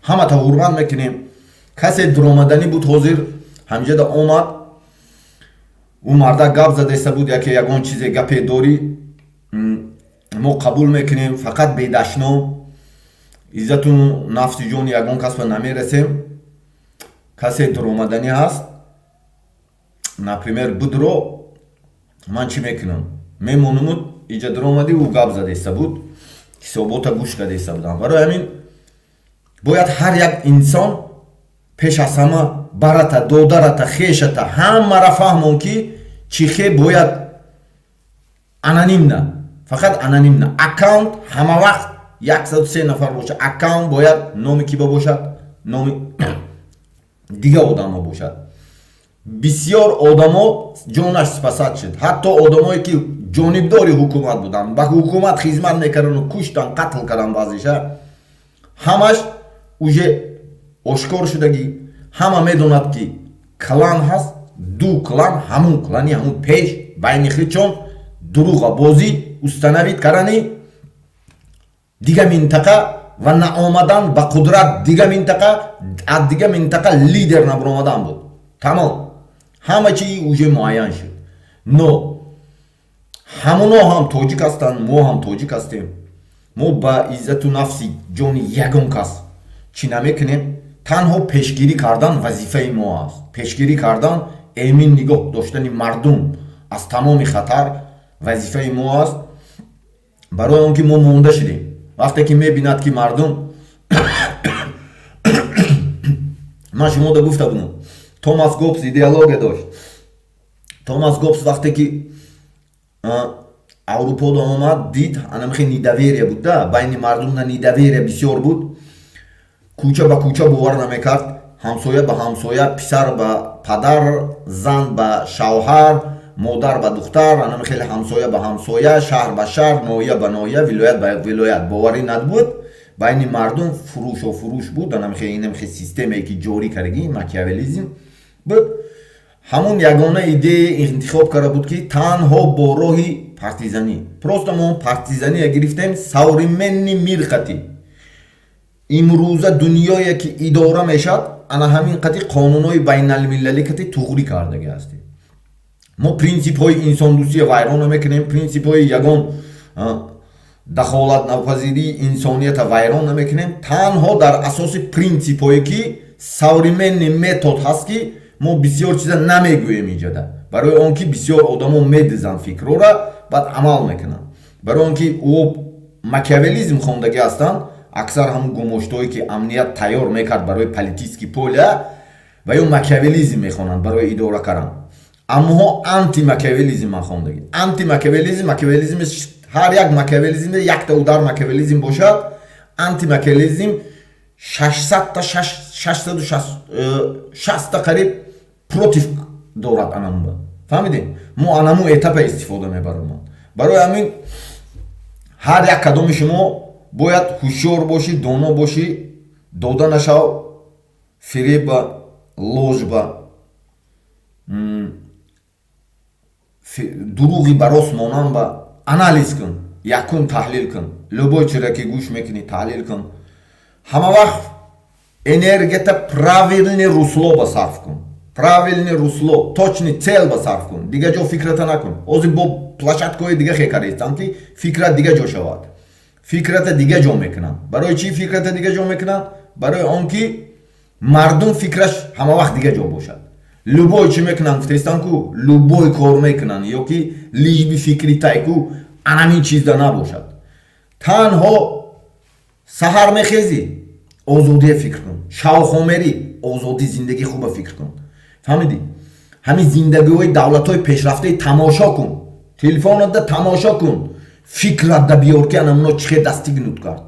ҳамата ҳурмат мекунем. Касе дуромаданӣ буд, ҳозир ҳамҷада омад, ӯ мардак гап задаиста буд, яке ягон чизе гапе дорӣ, мо қабул мекунем, фақат бедашном, иззату нафси ҷони ягон касба намерасем. Касе дуромаданӣ ҳаст, например, будро, ман чӣ мекунам? Мемонумуд. Иҷа дуромадӣ, ӯ гап задаиста буд, ҳисобота гӯш кардаиста будам. Барои ҳамин бояд ҳар як инсон пеш аз ҳама барата, додарата, хешата, ҳамара фаҳмон, ки чӣ хе бояд анонимна, фақат анонимна аккаунт ҳама вақт 103 нафар бошад. Аккаунт бояд номи киба бошад? Номи дигар одамо бошад. Бисёр одамо ҷонаш спасать шуд, ҳатто одамое, ки ҷонибдори ҳукумат буданд, ба ҳукумат хизмат мекардану куштан, қатл кардан баъзеша. Ҳамаш уже ошкор шудагӣ. Ҳама медонад, ки клан ҳаст, ду клан, ҳамун клани ҳамун пеш байни худшон. Дурӯға бозӣ установить кардани дига минтақа ва наомадан ба қудрат дига минтақа, аз дига минтақа лидер набаромадан буд. Тамом, ҳама чи уже муайян шуд. Но ҳамуно ҳам тоҷик ҳастанд, мо ҳам тоҷик ҳастем. Мо ба иззату нафси ҷони ягон кас чӣ намекунем. Танҳо пешгирӣ кардан вазифаи мо аст. Пешгирӣ кардан, эмин нигоҳ доштани мардум аз тамоми хатар вазифаи мо аст. Барои он ки мо монда шудем. Вақте ки мебинад, ки мардум, ман шумода гуфта будам, Томас Гобс идеология дошт. Томас Гобс вақте ки Аврупода омад, дид, анамихе недоверие буд да, байни мардум на недоверие бисёр буд. Кӯча ба кӯча бовар намекард, ҳамсоя ба ҳамсоя, писар ба падар, зан ба шавҳар, модар ба духтар, анами хеле ҳамсоя ба ҳамсоя, шаҳр ба шаҳр, ноҳия ба ноҳия, вилоят ба вилоят боварӣ набуд. Байни мардум фурӯшу фурӯш буд. Анами хеле инами хеле системае ки ҷорӣ кардагӣ, макиавелизм буд. Ҳамон ягона идея интихоб карда буд, ки танҳо бо роҳи партизанӣ. Просто мо партизания гирифтем, современный мир қати. Имрӯза дунёе ки идора мешавад, ана ҳамин қати қонунҳои байналмилалӣ қати туғрӣ кардагӣ ҳастем. Мо принсипҳои инсондӯстия вайрон намекунем, принсипҳои ягон дахолатнапазирии инсонията вайрон намекунем. Танҳо дар асоси принсипҳое ки современный метод ҳаст, ки мо бисёр чиза намегӯем иҷода, барои он ки бисёр одамо медизанд фикрора, баъд амал мекунанд. Барои он ки ӯ макиавелизм хондагӣ ҳастанд, аксар ҳамун гумоштое ки амният тайёр мекард барои политический поля, ва ё макиавелизм мехонанд барои идора кардан. Аммо антимакиавелизм ман хондагӣ. Антимакиавелизм, макиавелизм, ҳар як макиавелизм якта удар макиавелизм бошад, антимакиавелизм 600-та, 660-та қариб против дорад анамуба. Фаҳмидем? Мо анаму этапа истифода мебарем. Барои ҳамин ҳар як кадоми шумо бояд ҳушёр бошӣ, доно бошӣ, дода нашав фиреба, ложба, дурӯғи барос монан ба. Анализ кун, якум таҳлил кун. Любой чизе ки гӯш мекунӣ, таҳлил кун. Ҳама вақт энергията правильный русло ба сарф кун. Правильный русло, точный цель ба сарф кун. Дига ҷо фикрата накун. Ҳозир бо площадкаҳои дига хекаристам, ки фикрат дига ҷо шавад. Фикрата дига ҷо мекунанд. Барои чӣ фикрата дига ҷо мекунанд? Барои он ки мардум фикраш ҳама вақт дига ҷо бошад. Любой чӣ мекунанд, гуфтаистам ку, любой кор мекунанд, ё ки лишби фикри тай ку анамин чизда набошад. Танҳо саҳар мехезӣ, озодия фикр кун. Шавхо мерӣ, озодӣ, зиндагии хуба фикр кун. Фаҳмидӣ? Ҳамин зиндагиҳои давлатҳои пешрафтаи тамошо кун. Телефонатда тамошо кун. Фикратда биёр, ки анамуно чӣ хел достигнуть кард.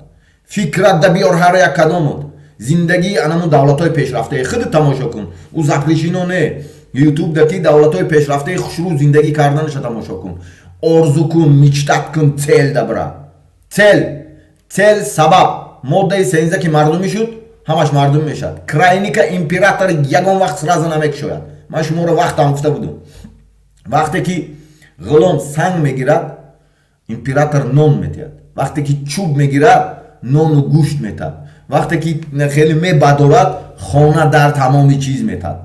Фикратда биёр ҳар як кадомот. Зиндагии анамун давлатҳои пешрафтаи худ тамошо кун. Ӯ запрещено не. Ютубда ки давлатҳои пешрафтаи хушрӯ зиндагӣ карданаша тамошо кун. Орзу кун, мечтать кун, цель дабра. Цель, цель сабаб. Моддаи 13 ки мардумӣ шуд, ҳамаш мардум мешавад. Крайника император ягон вақт сразу намекушояд. Ман шуморо вақтам гуфта будам. Вақте ки ғулом санг мегирад, император нон метиҳад. Вақте ки чӯб мегирад, нону гӯшт метиҳад. Вақте ки хеле мебадорад, хона дар тамоми чиз метиҳад.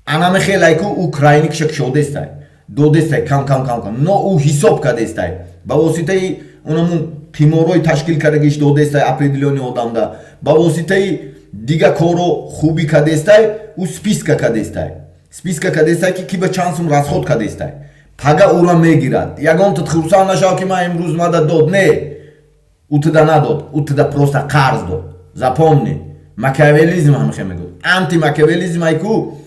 Анаме хелай ку ӯ крайникша кушодестай, додестай кам кам кам кам, но ӯ ҳисоб кардестай. Ба воситаи онамун қиморҳои ташкил кардагиш додестай определённый одамда, ба воситаи дига корро хубӣ кардестай, ӯ списка кардестай. Списка кардестай, ки ки ба чанд сум расход кардестай. Пага ӯро мегирад. Ягон ту хурсанд нашав, ки ман имрӯз мада дод. Не, ӯ туда надод, ӯ туда просто қарз дод. Запомни, макиавелизм ҳам хе мегӯяд. Антимакиавелизм айку,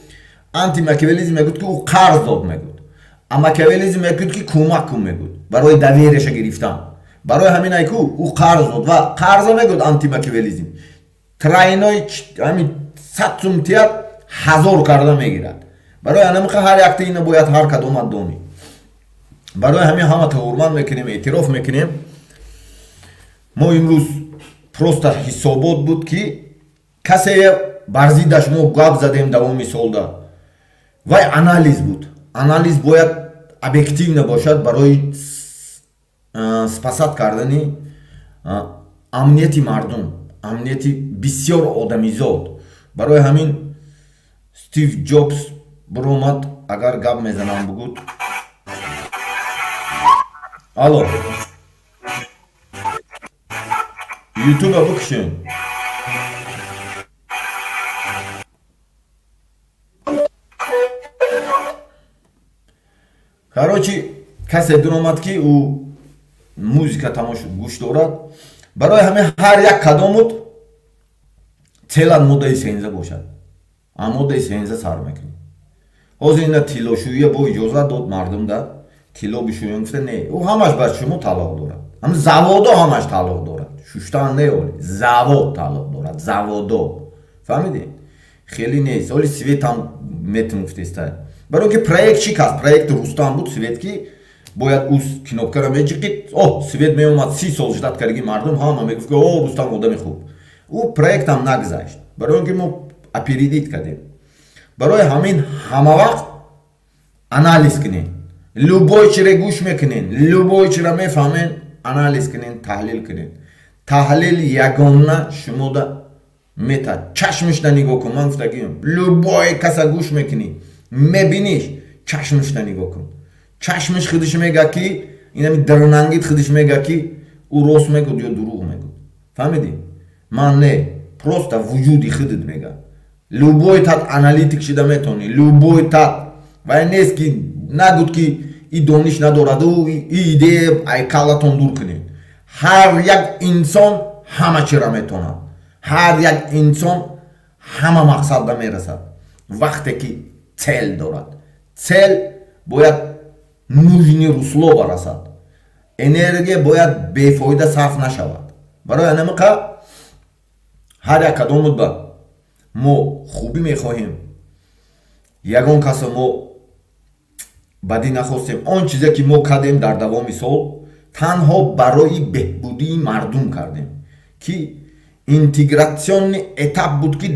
антимакиавелизм мегӯяд, ки ӯ қарз дод мегӯяд. А макиавелизм мегӯяд, ки кӯмак кун мегӯяд барои доверияша гирифтан. Барои ҳамин айку ӯ қарз дод ва қарза мегӯяд антимакиавелизм. Тройной ҳамин 100 сум тият, 1000 карда мегирад. Барои ҳамин ҳар якта ина бояд ҳар кадомат донӣ. Барои ҳамин ҳамата ҳурмат мекунем, эътироф мекунем. Мо имрӯз просто ҳисобот буд, ки касе бар зиддаш мо гап задем давоми солда. Вай анализ буд. Анализ бояд объективно бошад барои спасать кардани амнияти мардум, амнияти бисёр одамизод. Барои ҳамин Стив Ҷобс биромад, агар гап мезанам бугуд. Алло. Ютуба бикушен. Короче, касе дуромад ки ӯ музика тамош гӯш дорад. Барои ҳамин ҳар як кадомут целан моддаи сенза бошад. А моддаи сенза сар мекунӣ. Ҳозир ина тиллошӯия бо иҷозат дод мардум да тилло бишӯян гуфта не, ӯ ҳамаш ба шумо тааллуқ дорад. Ҳам заводо ҳамаш тааллуқ дорад. Шуштан не оли, завод тааллуқ дорад, заводо. Фаҳмидӣ? Хеле нест. Оли свет ҳам метм гуфтеста. Барои ки проект чӣ каст? Проекти Рустам буд свет ки бояд ӯ кнопкаро меҷиқид, о, свет меомад, 30 сол ждать кардаги мардум ҳама мегуфт ки о, Рустам одами хуб. Ӯ проектам нагузашт. Барои ки мо опередить кардем. Барои ҳамин ҳама вақт анализ кунед. Любой чире гӯш мекунед, любой чиро мефаҳмед, анализ кунед, таҳлил кунед. Таҳлил ягона шумода мета. Чашмишда нигоҳ кун, ман гуфтагиам. Любой каса гӯш мекунӣ, мебиниш, чашмишда нигоҳ кун. Чашмиш худиш мега ки инами дарунангит худиш мега ки ӯ рост мегӯд ё дурӯғ мегӯд. Фаҳмидӣ? Ман не, просто вуҷуди худит мега. Любой тат аналитик шида метонӣ, любой тат. Вай нест ки нагуд ки и дониш надораду и идея айкалатон дур кунед. Ҳар як инсон ҳама чиро метонад. Ҳар як инсон ҳама мақсадда мерасад. Вақте ки цел дорад. Цел бояд нужни русло барасад. Энергия бояд бефоида сарф нашавад. Барои анамиқа ҳар як кадомут ба мо хубӣ мехоҳем. Ягон касо мо бадӣ нахостем. Он чизе ки мо кардем дар давоми сол танҳо барои беҳбудии мардум кардем, ки интегратсионни этап буд ки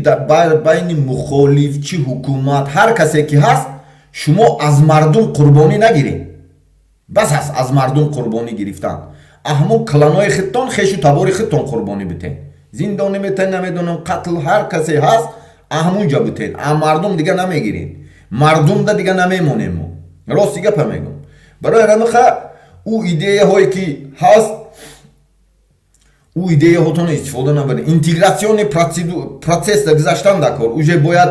байни мухолиф, чи ҳукумат, ҳар касе ки ҳаст, шумо аз мардум қурбонӣ нагиред. Бас аст аз мардум қурбонӣ гирифтан. Аҳмон кланои худтон, хешу табори худтон қурбонӣ битен. Зиндонӣ метен, намедонам, қатл, ҳар касе ҳаст, аҳмунҷа битен. А мардум дига намегиред. Мардумда дига намемонем мо. Рости гапа мегӯм. Барои рамиха ӯ идеяҳое ки ҳаст, ӯ идеяҳотонро истифода набаред. Интегратсионни процесс гузаштан дар кор. Уже бояд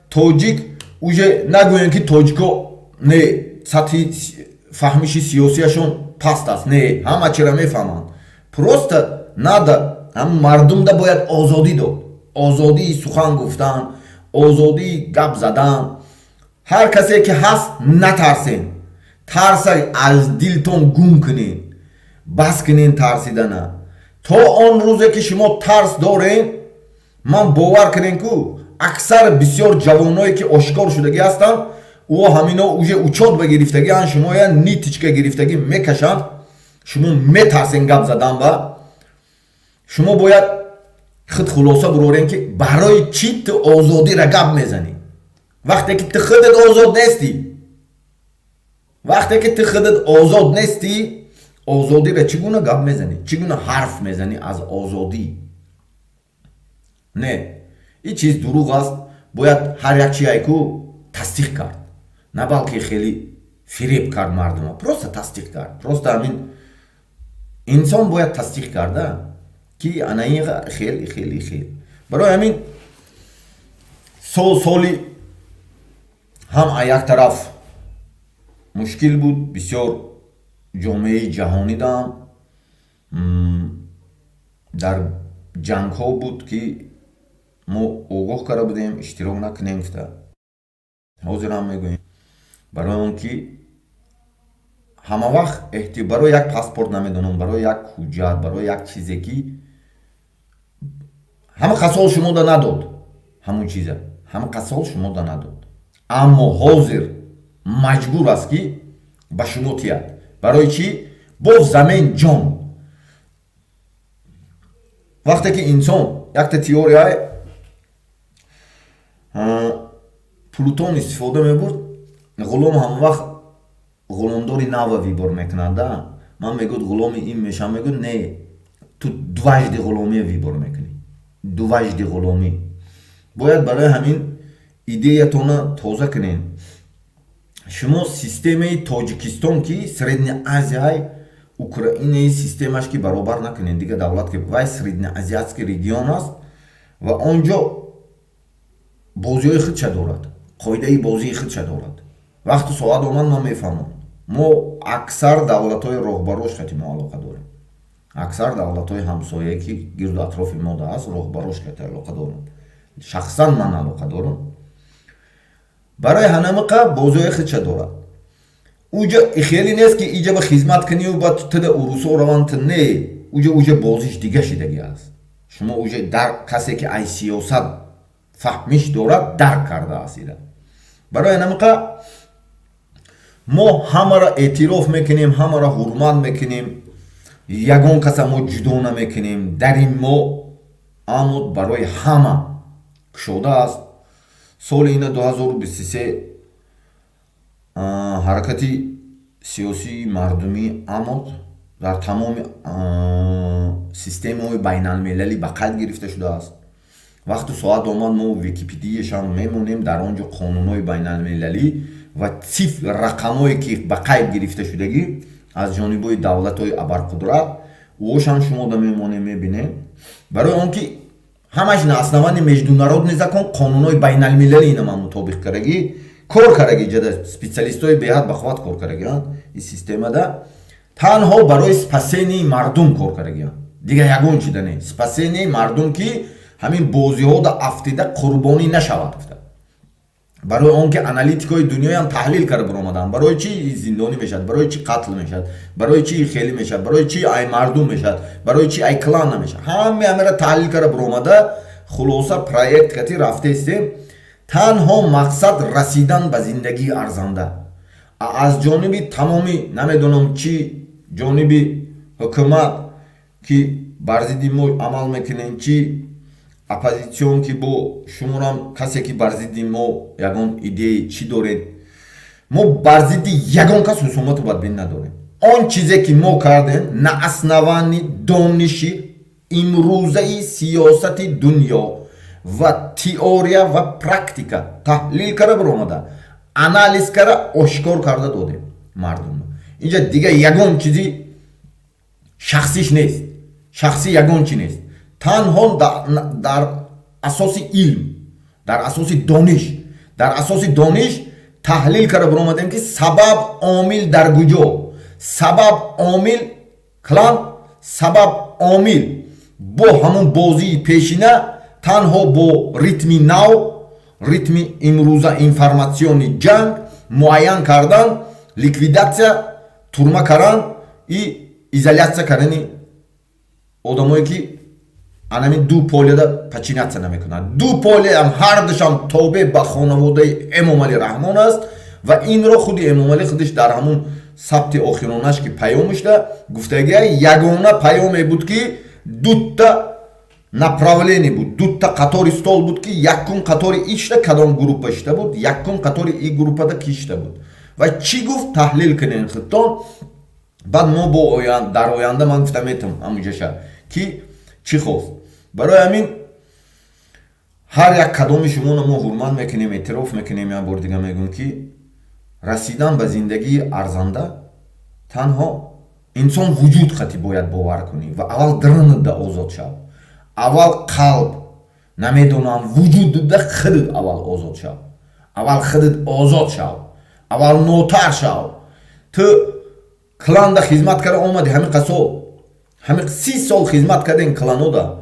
тоҷик, уже нагӯем ки тоҷико не, сатҳи фаҳмиши сиёсияшон паст аст. Не, ҳама чиро мефаҳманд. Просто надо, ҳам мардумда бояд озодӣ дод. Озодии сухан гуфтан, озодии гап задан. Ҳар касе ки ҳаст натарсен. Тарса аз дилтон гум кунед. Бас кунед тарсидана. То он рӯзе ки шумо тарс дорен, ман бовар кунен ку аксар бисёр ҷавоное ки ошкор шудагӣ ҳастанд, ӯ ҳамино уже учёт ба гирифтагианд, шумо я нитичка гирифтагӣ мекашанд, шумо метарсен гап задан ба. Шумо бояд худ хулоса бурорен ки барои чӣ ту озодиро гап мезанӣ? Вақте ки ту худат озод нестӣ, вақте ки ту худат озод нестӣ, озодиро чӣ гуна гап мезанӣ? Чӣ гуна ҳарф мезанӣ аз озодӣ? Не, ин чиз дурӯғ аст. Бояд ҳар як чи айку тасдиқ кард, на балки хеле фиреб кард мардума. Просто тасдиқ кард. Просто ҳамин инсон бояд тасдиқ карда ки ана ин хеле хеле хел. Барои ҳамин сол соли ҳам аз як тараф мушкил буд, бисёр ҷомеаи ҷаҳонӣ дам дар ҷангҳо буд ки мо огоҳ карда будем, иштирок накунем гуфта. Ҳозир ҳам мегӯем. Барои он ки ҳама вақт барои як паспорт намедонам, барои як ҳуҷҷат, барои як чизе ки ҳама қасол шумода надод, ҳамон чиза ҳама қасол шумода надод. Аммо ҳозир маҷбур аст ки ба шумо тияд. Барои чӣ? Бо замин ҷон. Вақте ки инсон якта теорияи Плутон истифода мебурд, ғулом ҳама вақт Ғуломдори нава выбор мекунад. Ман мегӯд, ғуломи ин мешам, мегӯд, не, ту дважды ғуломия выбор мекунӣ, дважды ғуломӣ. Бояд барои ҳамин идеятона тоза кунед. Шумо системаи Тоҷикистон, ки Средняя Азияй, Украинаи системаш ки баробар накунед дига давлат, ки вай среднеазиатский регион аст ва он ҷо бозиҳои худша дорад, қоидаи бозии худша дорад. Вақту соат омад, ман мефаҳмам. Мо аксар давлатҳои роҳбарош қати мо алоқа дорем, аксар давлатҳои ҳамсояе, ки гирду атрофи мо аст, роҳбарош қати алоқа дорам, шахсан ман алоқа дорам. Барои ҳанамиқа бозиҳои худша дорад. Уҷа хеле нест, ки иҷа ба хизмат кунию баъд туда урусо раванд. Не, уҷа бозиш дига шидаги аст. Шумо уҷа дар касе, ки ай сиёсат фаҳмиш дорад, дарк кардааст ира. Барои ҳанамиқа мо ҳамаро эътироф мекунем, ҳамаро ҳурмат мекунем, ягон каса мо ҷудо намекунем. Дар ин мо аммо барои ҳама кушода аст. Соли ина 2023 ҳаракати сиёсии мардумии АМОД дар тамоми системаҳои байналмилалӣ ба қайд гирифта шудааст. Вақту соат омад, мо Википедияшам мемонем. Дар он ҷо қонунҳои байналмилалӣ ва цифр, рақамҳое, ки ба қайд гирифта шудагӣ аз ҷонибҳои давлатҳои абарқудрат, ошам шумо да мемонем, мебинем. Барои он ки ҳамаш на основании международный закон, қонунҳои байналмилалӣ, ина ман мутобиқ кардагӣ кор кардаги, ҷада специалистҳои беҳад бахувват кор кардагианд. Ин системада танҳо барои спасение мардум кор кардагианд, дига ягон чида не. Спасение мардум, ки ҳамин бозиҳода афтида қурбонӣ нашавад, гуфта. Барои он ки аналитикҳои дунёям таҳлил карда баромаданд, барои чӣ зиндонӣ мешавад, барои чӣ қатл мешавад, барои чӣ хелӣ мешавад, барои чӣ ай мардум мешавад, барои чӣ ай клан намешавад, ҳаме ҳамеро таҳлил карда баромада, хулоса проект кати рафтаистем. Танҳо мақсад расидан ба зиндагии арзанда. Аз ҷониби тамоми, намедонам, чӣ ҷониби ҳукумат, ки бар зидди мо амал мекунем, чӣ оппозитсион, ки бо шуморам касе, ки бар зидди мо ягон идеи чӣ доред, мо бар зидди ягон кас ҳусумату бадбин надорем. Он чизе, ки мо кардем, на основании дониши имрӯзаи сиёсати дунё ва теория ва практика таҳлил карда баромада, анализ карда, ошкор карда додем мардум. Инҷа дига ягон чизи шахсиш нест, шахсӣ ягон чи нест. Танҳо дар асоси илм, дар асоси дониш, дар асоси дониш таҳлил карда баромадем, ки сабаб, омил дар куҷо, сабаб, омил клан, сабаб, омил бо ҳамун бозии пешина, танҳо бо ритми нав, ритми имрӯза, информатсионный ҷанг муайян кардан, ликвидатсия, турма кардан и изолятсия кардани одамое, ки анами ду поледа подчиняться намекунад. Ду полеам ҳардушам тобе ба хонаводаи Эмомалӣ Раҳмон аст. Ва инро худи Эмомалӣ худиш дар ҳамун сабти охиронаш, ки паёмишда гуфтагия, ягона паёме буд, ки дута направление буд, дута қатори стол буд, ки якум қатори ишта кадом группа шита буд, якум қатори и группада ки шита буд ва чӣ гуфт, таҳлил кунен худтон. Баъд мо бо дар оянда ман гуфта метавам ҳамуҷаша, ки чӣ хост. Барои ҳамин ҳар як кадоми шуморо мо ҳурмат мекунем, эътироф мекунем. Як бор дига мегӯм, ки расидан ба зиндагии арзанда танҳо инсон вуҷуд қати бояд бовар кунӣ ва аввал дарунда озод шав, аввал қалб, намедонам, вуҷудда худат аввал озод шав, аввал худат озод шав, аввал нотар шав. Ту кланда хизмат карда омадӣ, ҳамин қасол, ҳамин 30 сол хизмат кардем кланода,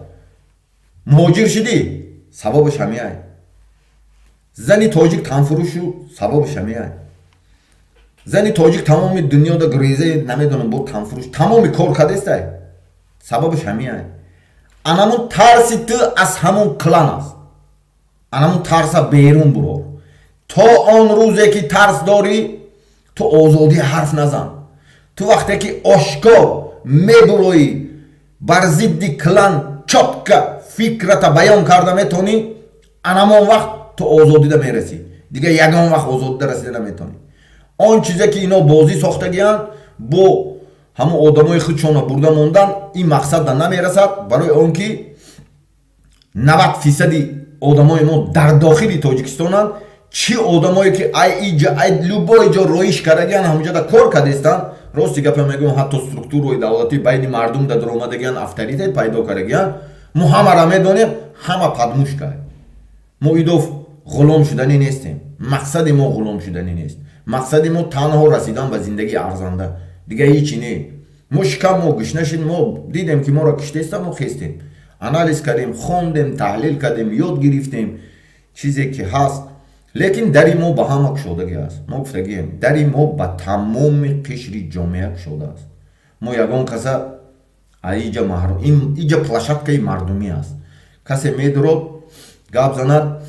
муҳоҷир шудӣ, сабабаш ҳамиай. Зани тоҷик танфурӯшу, сабабаш ҳамиай. Зани тоҷик тамоми дунёда греза, намедонам, бо танфурӯш тамоми кор кардестай, сабабаш ҳамиай. Анамун тарси ту аз ҳамун клан аст, анамун тарса берун бурор. То он рӯзе, ки тарс дорӣ, ту озодӣ ҳарф назан. Ту вақте ки ошкор мебуроӣ, бар зидди клан чётко фикрата баён карда метавонӣ, анамон вақт ту озодида мерасӣ. Дига ягон вақт озодида расида наметавонӣ. Он чизе ки ино бозӣ сохтагиянд, бо ҳамон одамои худшона бурда мондан, ин мақсадда намерасад, барои он ки 90% одамои мо дар дохили Тоҷикистонанд. Чӣ одамое ки ай иҷа, ай любой ҷо роиш кардагиянд, ҳамонҷода кор кардестанд. Рости гапа мегӯям, ҳатто структураи давлатӣ байни мардум да даромадагиянд, авторитет пайдо кардагиянд. Мо ҳамаро медонем, ҳама падмушка. Мо идоф ғулом шуданӣ нестем. Мақсади мо ғулом шуданӣ нест. Мақсади мо танҳо расидан ба зиндагии арзанда, дига ҳечи не. Мо шикам мо гушна шид, мо дидем ки моро киштеста, мо хестем, анализ кардем, хондем, таҳлил кардем, ёд гирифтем чизе ки ҳаст. Лекин дари мо ба ҳама кушодагӣ аст. Мо гуфтагием, дари мо ба тамоми қишри ҷомеа кушода аст. Мо ягон каса иҷа маҳрум, иҷа площадкаи мардумӣ аст. Касе медурод гап занад,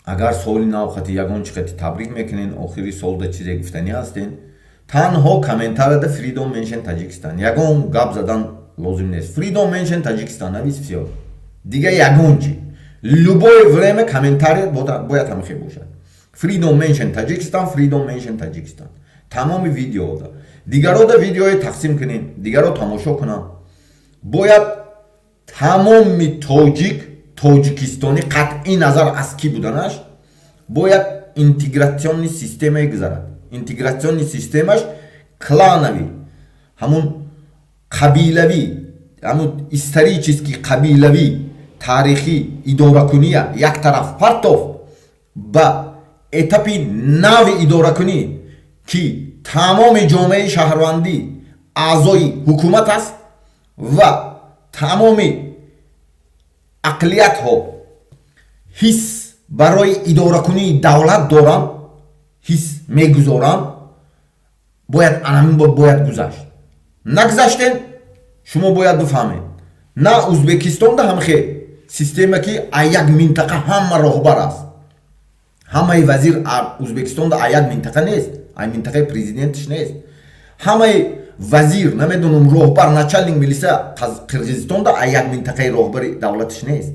агар соли нав хати ягон чи хати табрик мекунен, охири солда чизе гуфтанӣ ҳастен, танҳо комментарияда «Freedom Mention Tajikistan», ягон гап задан лозим нест. «Freedom Mention Tajikistan» навис, всё, дига ягон чи. Любое время комментарий бояд ҳамихе бошад: «Freedom Mention Tajikistan, Freedom Mention Tajikistan». Тамоми видеода, дигарода видеои тақсим кунем, дигаро тамошо кунам. Бояд тамоми тоҷик, тоҷикистонӣ, қатъи назар аз кӣ буданаш, бояд интеграционный системае гузарад. Интеграционный системаш клановый, ҳамун қабилавӣ, ҳамун исторический қабилавӣ, таърихӣ идоракуния як тараф партоф, ба этапи нави идоракунӣ, ки тамоми ҷомеаи шаҳрвандӣ аъзои ҳукумат аст ва тамоми ақлиятҳо ҳис барои идоракунии давлат доранд, ҳис мегузоранд, бояд анамин бояд гузашт. Нагузаштем, шумо бояд бифаҳмед, на Узбекистонда ҳамхе система, ки а як минтақа ҳама роҳбар аст, ҳамаи вазир Узбекистонда а як минтақа нест, а минтақаи президентш нест. Ҳамаи вазир, намедонам, роҳбар, начальник милиса Қирғизистонда а як минтақаи роҳбари давлатиш нест.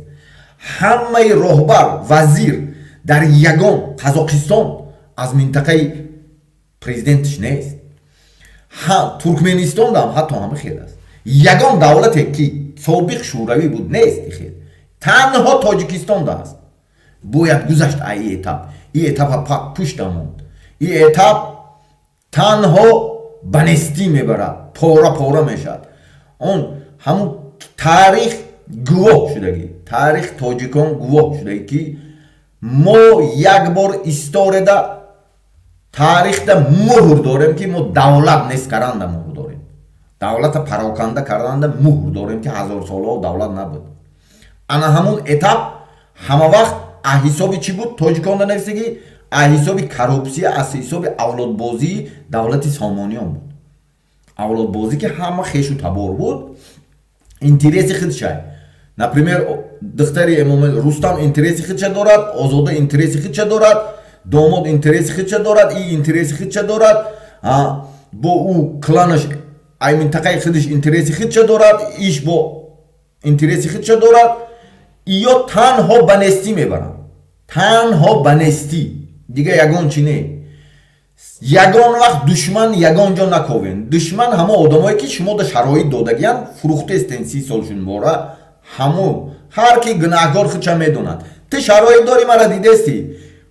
Ҳамаи роҳбар, вазир дар ягон Қазоқистон аз минтақаи президентш нест. Туркменистондам ҳатто ҳама хел аст. Ягон давлате ки собиқ шӯравӣ буд, нест хел, танҳо Тоҷикистонда аст. Бояд гузашт ай этап. И этапа пушта монд. И этап танҳо ба нестӣ мебарад, пора пора мешавад. Он ҳамун таърих гувоҳ шудагӣ, таърих тоҷикон гувоҳ шудагӣ, ки мо як бор истореда, таърихда муҳр дорем, ки мо давлат нест каранда муҳр дорем, давлата пароканда карданда муҳр дорем, ки ҳазорсолаҳо давлат набуд. Ана ҳамун этап ҳама вақт аз ҳисоби чӣ буд тоҷиконда нависагӣ? Аз ҳисоби коррупсия, аз ҳисоби авлодбозии давлати Сомониён буд. Авлодбозӣ, ки ҳама хешу табор буд, интереси худшай. Например, духтари Эмом Рустам интереси худша дорад, Озода интереси худша дорад, домод интереси худша дорад, и интереси худша дорад, бо ӯ кланаш ай минтақаи худаш интереси худша дорад, иш бо интереси худша дорад. Иё танҳо ба нестӣ мебаранд, танҳо ба нестӣ, дига ягон чи не. Ягон вақт душман ягон ҷо наковен. Душман ҳамо одамое ки шумо да шароит додагиян, фурӯхтестен 30 сол шунбора. Ҳамо ҳар ки гунаҳкор худша медонад. Ту шароит дорӣ, мара дидестӣ,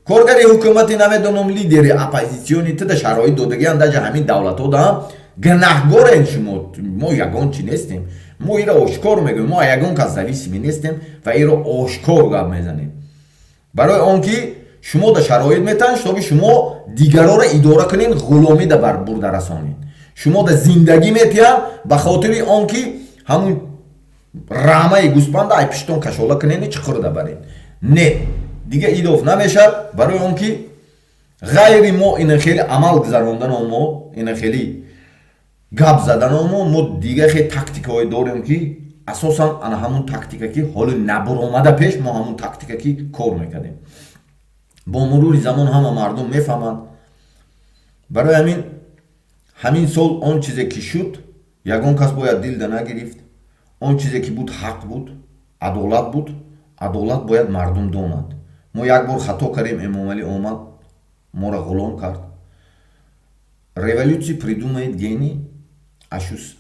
коргари ҳукумати, намедонам, лидери оппозитсиони, ту да шароит додагиян. Даже ҳамин давлатҳо даам гунаҳгорен шумо. Мо ягон чи нестем, мо иро ошкор мегӯем. Мо ягон кас зависимый нестем ва иро ошкор гап мезанем, барои он ки шумо да шароит метаҳанд, чтобы шумо дигароро идора кунед, ғуломӣ да бар бурда расонед. Шумо да зиндагӣ метиҳанд ба хотири он ки ҳамун рамаи гӯспанда ай пиштон кашола кунеду чиқурда баред. Не, дига идоф намешавад, барои он ки ғайри мо ина хеле амал гузарондано, мо ина хеле гап задано, мо дига хеле тактикаҳое дорем, ки асосан ана ҳамун тактика, ки ҳоли набуромада пеш, мо ҳамун тактика ки кор мекардем. Бо мурури замон ҳама мардум мефаҳманд. Барои ҳамин ҳамин сол он чизе ки шуд, ягон кас бояд дилда нагирифт. Он чизе ки буд, ҳақ буд, адолат буд. Адолат бояд мардум донад. Мо як бор хато кардем, Эмомалӣ омад, моро ғулом кард. Революцию придумает гений,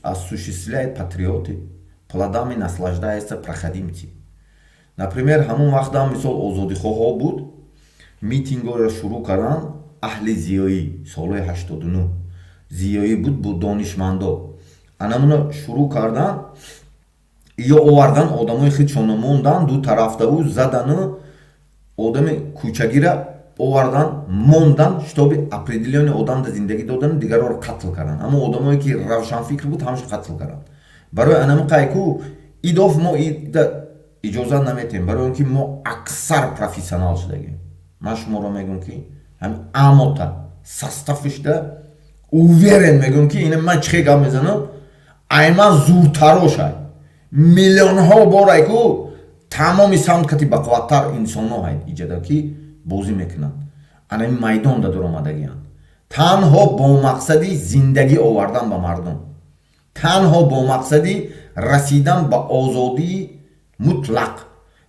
осуществляет патриоты, плодами наслаждаются проходимцы. Например, ҳамон вақт мисол озодихоҳо буд, митингҳоро шурӯъ карданд аҳли зиёӣ, солҳои 89 зиёӣ буд, бо донишмандо анамуна шурӯъ кардан, ё овардан одамои худшона мондан ду тарафтаву задану одами кӯчагира овардан мондан, чтобы определённый одамда зиндагӣ додану дигарро қатл кардан. Аммо одамое ки равшанфикр буд, ҳамаша қатл кардан. Барои анами қайку идоф мо ида иҷозат наметем, барои он ки мо аксар профессионал шудагем. Ман шуморо мегӯм, ки ҳами амота составишда уверен мегӯм, ки ина ман чихе гап мезанам, айман зуртарошай миллионҳо бор айку тамоми самт кати бақувваттар инсонҳо ҳайд иҷада, ки бозӣ мекунанд, анами майдонда дуромадагианд танҳо бо мақсади зиндагӣ овардан ба мардум, танҳо бо мақсади расидан ба озодии мутлақ,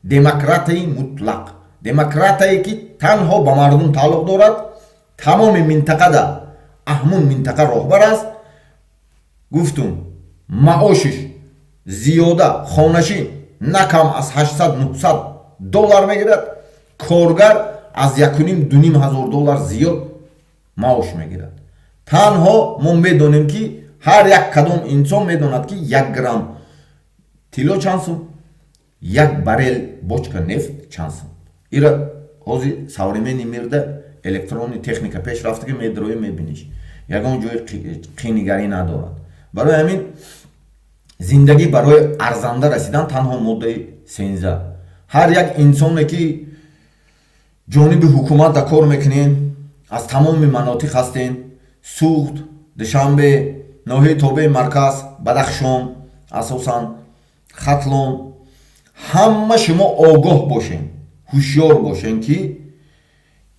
демократияи мутлақ, демократие ки танҳо ба мардум тааллуқ дорад. Тамоми минтақада аҳмун минтақа роҳбар аст. Гуфтум, маошиш зиёда, хонашин на кам аз 800-900 доллар мегирад, коргар аз 1,5-2,5 ҳазор доллар зиёд маош мегирад. Танҳо мо медонем, ки ҳар як кадом инсон медонад, ки 1 грамм тилло чанд сум, 1 баррел бочка нефт чанд сум. Ира ҳозир современный мирда электронный техника пеш рафта, ки медрои, мебиниш, ягон ҷои қинигарӣ надорад. Барои ҳамин зиндагӣ барои арзанда расидан танҳо моддаи 13. Ҳар як инсоне ки ҷониби ҳукумат да кор мекунем, аз тамоми манотиқ ҳастем: Суғд, Душанбе, ноҳияи тобеи марказ, Бадахшон, асосан Хатлон, ҳама шумо огоҳ бошем, ҳушёр бошем, ки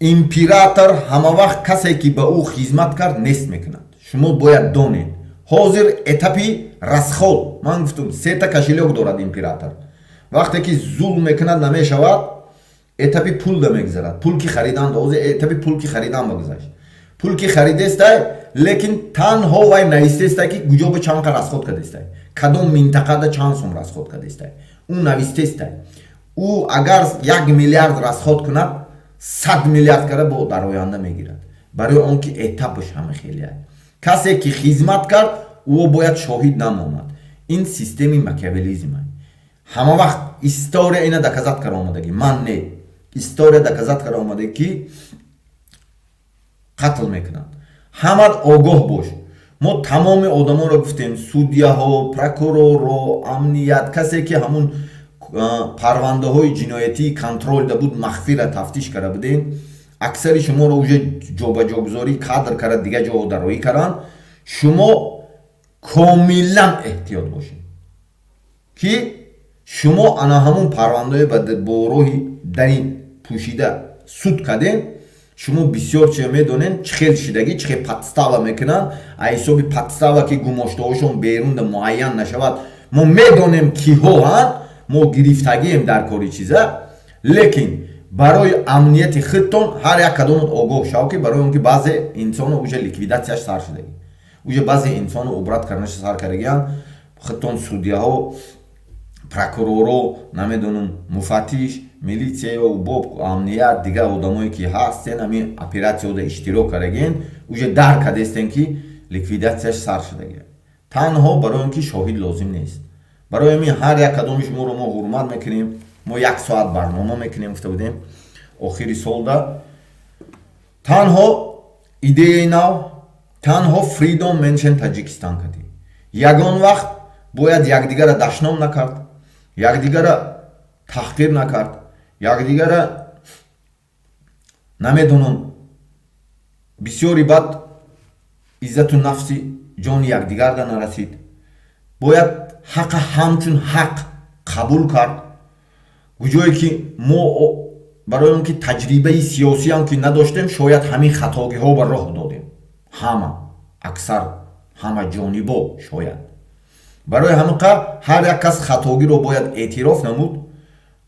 император ҳама вақт касе ки ба ӯ хизмат кард, нест мекунад. Шумо бояд донед, ҳозир этапи расход. Ман гуфтум, сета кошелёк дорад император. Вақте ки зулм мекунад, намешавад, этапи пул да мегузарад, пул ки харидан. Ҳозир этапи пул ки харидан багузашт, пул ки харидестай, лекин танҳо вай навистестай, ки куҷо ба чанд қа расход кардестай, кадом минтақада чанд сум расход кардестай, ӯ навистестай. Ӯ агар 1 миллиард расход кунад, 100 миллиард карда бо дар оянда мегирад, барои он ки этапаш ҳама хеле. Касе ки хизмат кард, ӯ бояд шоҳид намонад. Ин системи макиавелизм. Ҳама вақт история ина доказать карда омадагӣ, ман не, история доказать карда омадагӣ, ки қатл мекунанд. Ҳамат огоҳ бош. Мо тамоми одамонро гуфтем: судьяҳо, прокурорро, амният, касе ки ҳамун парвандаҳои ҷиноятии контроль да буд, махфира тафтиш карда будем. Аксари шуморо уже ҷобаҷогузорӣ кадр карда, дигар ҷо дароӣ карданд. Шумо комилан эҳтиёт бошед, ки шумо ана ҳамун парвандаҳое бо роҳи дарин пӯшида суд кардем. Шумо бисёр чиз медонед, чӣ хел шидагӣ, чӣ хел подстава мекунанд. А ҳисоби подстава, ки гумоштаҳошон берунда муайян нашавад, мо медонем, киҳоанд, мо гирифтагием дар кори чиза. Лекин барои амнияти худтон ҳар як кадомот огоҳ шав, ки барои он ки баъзе инсоно уже ликвидатсияш сар шудагӣ, уже баъзе инсоно убрать карданаша сар кардагианд. Худтон судьяҳо, прокуроро, намедонам, муфаттиш, милитсия, боб, амният, дигар одамое ки ҳастен, ҳамин оператсияода иштирок кардагиен, уже дарк кардестен, ки ликвидатсияш сар шудагия, танҳо барои он ки шоҳид лозим нест. Барои ҳамин ҳар як кадоми шуморо мо ҳурмат мекунем. Мо як соат барнома мекунем, гуфта будем, охири солда. Танҳо идеяи нав, танҳо Freedom Menschen Таҷикистан кардӣ. Ягон вақт бояд якдигара дашном накард, якдигара таҳқир накард, якдигара, намедонам, бисёри бад иззату нафси ҷони якдигарда нарасид. Бояд ҳақа ҳамчун ҳақ қабул кард. Куҷое ки мо барои он ки таҷрибаи сиёсиам ки надоштем, шояд ҳамин хатогиҳо ба роҳ додем, ҳама, аксар, ҳама ҷонибо. Шояд барои ҳамин ҳар як кас хатогиро бояд эътироф намуд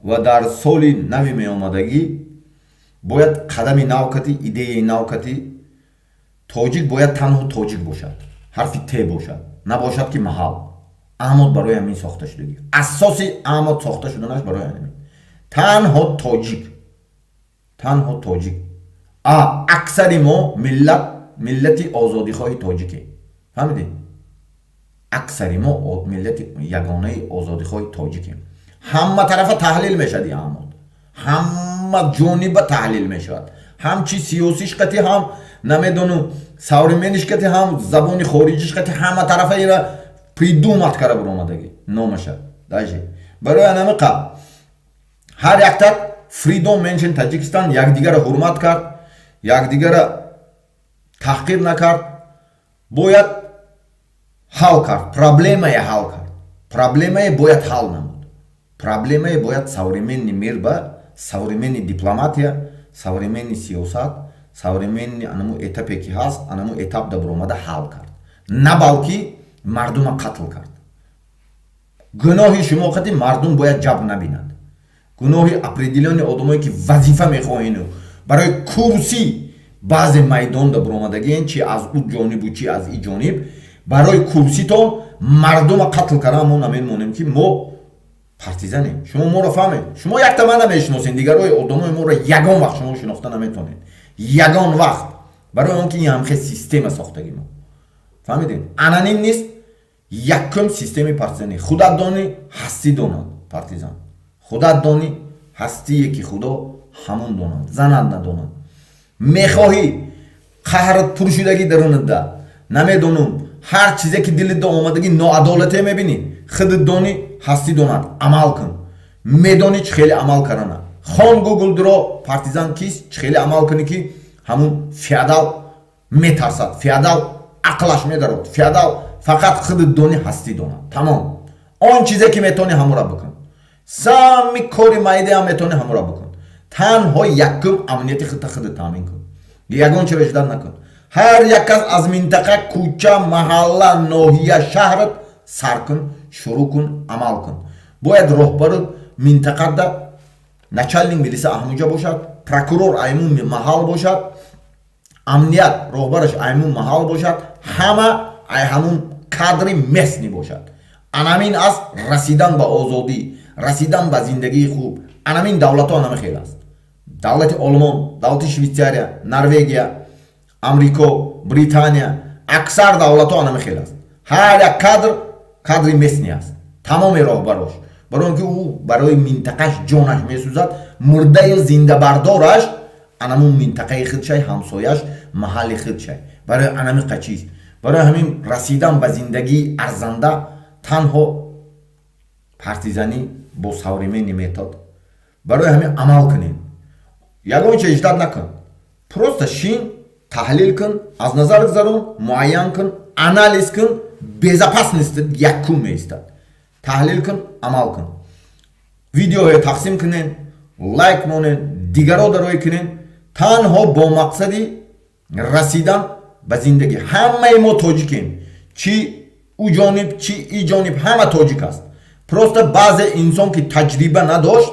ва дар соли нави меомадагӣ бояд қадами нав кати, идеяи нав кати. Тоҷик бояд танҳо тоҷик бошад, ҳарфи т бошад, набошад ки маҳал. Аҳмод барои ҳамин сохта шудагӣ, асоси Аҳмод сохта шуданаш барои ҳамин. Танҳо тоҷик, танҳо тоҷик. Аксари мо миллати озодихоҳи тоҷике, фаҳмидед? Аксари мо миллати ягонаи озодихоҳи тоҷикем. Ҳама тарафа таҳлил мешавад Аҳмод, ҳама ҷониба таҳлил мешавад, ҳам чи сиёсиш қати, ҳам намедонам современниш қати, ҳам забони хориҷиш қати, ҳама тарафа ира придумать кара буромадагӣ номаша. Даже барои анамиқа ҳар якта Freedom Menschen Таҷикистон якдигара ҳурмат кард, якдигара таҳқир накард, бояд ҳал кард, проблемае ҳал кард, проблемае бояд ҳал намуд, проблемае бояд современный мир ба современный дипломатия, современный сиёсат, современный анаму этапе ки ҳаст, анаму этап да буромада ҳал кард, на балки мардума қатл кард. Гуноҳи шумо қати мардум бояд ҷабр набинад. Гуноҳи определённый одамое ки вазифа мехоҳену барои курсӣ баъзе майдонда буромадагиен, чи аз ӯ ҷонибу, чи аз и ҷониб, барои курситон мардума қатл кардан мо намемонем, ки мо партизанем. Шумо моро фаҳмед, шумо якта мана мешиносед, дигарои одамои моро ягон вақт шумо шинохта наметонед, ягон вақт, барои он ки ин ҳамхе система сохтаги мо, фаҳмидед? Ананим нест. Якум системаи партизанӣ: худат донӣ, ҳастӣ донад. Партизан, худат донӣ, ҳастие ки худо ҳамон донад, занад надонад. Мехоҳӣ қаҳрат пуршудагӣ дарунатда, намедонам, ҳар чизе ки дилитда омадагӣ, ноадолате мебинӣ, худат донӣ, ҳастӣ донад, амал кун. Медонӣ чӣ хеле амал кардана, хон Гугл дуро, партизан кист, чӣ хеле амал кунӣ, ки ҳамун феодал метарсад, феодал ақлаш медарод. Феодал фақат худат донӣ, ҳастӣ донад, тамом. Он чизе ки метавонӣ, ҳамора бикун, сами кори майдаам метавонӣ, ҳамора бикун. Танҳо якум амнияти худта худат таъмин кун, ягон чиро ждать накун. Ҳар як кас аз минтақа, кӯча, маҳалла, ноҳия, шаҳрат сар кун, шурӯъ кун, амал кун. Бояд роҳбари минтақада, начальник милиса аҳмуҷа бошад, прокурор аймун маҳал бошад, амният роҳбараш аймун маҳал бошад, ҳама ай ҳамун кадри местный бошад. Анамин аст расидан ба озодӣ, расидан ба зиндагии хуб. Анамин давлатҳо анами хел аст: давлати Олмон, давлати Швейтсария, Норвегия, Амрико, Британия, аксар давлатҳо анами хел аст. Ҳар як кадр кадри местный аст, тамоми роҳбарош, барои он ки ӯ барои минтақаш ҷонаш месӯзад, мурдаю зиндабардораш анамун минтақаи худшай, ҳамсояш, маҳалли худшай. Барои анами қачист, барои ҳамин расидан ба зиндагии арзанда танҳо партизанӣ бо современный метод. Барои ҳамин амал кунед, ягон чиз ждать накун, просто шин, таҳлил кун, аз назар гузарон, муайян кун, анализ кун. Безопасность якум меистад. Таҳлил кун, амал кун. Видеоҳое тақсим кунед, лайк монед, дигаро дароӣ кунед, танҳо бо мақсади расидан ба зиндагӣ. Ҳамаи мо тоҷикем, чи ӯ ҷониб, чи и ҷониб, ҳама тоҷик аст. Просто баъзе инсон ки таҷриба надошт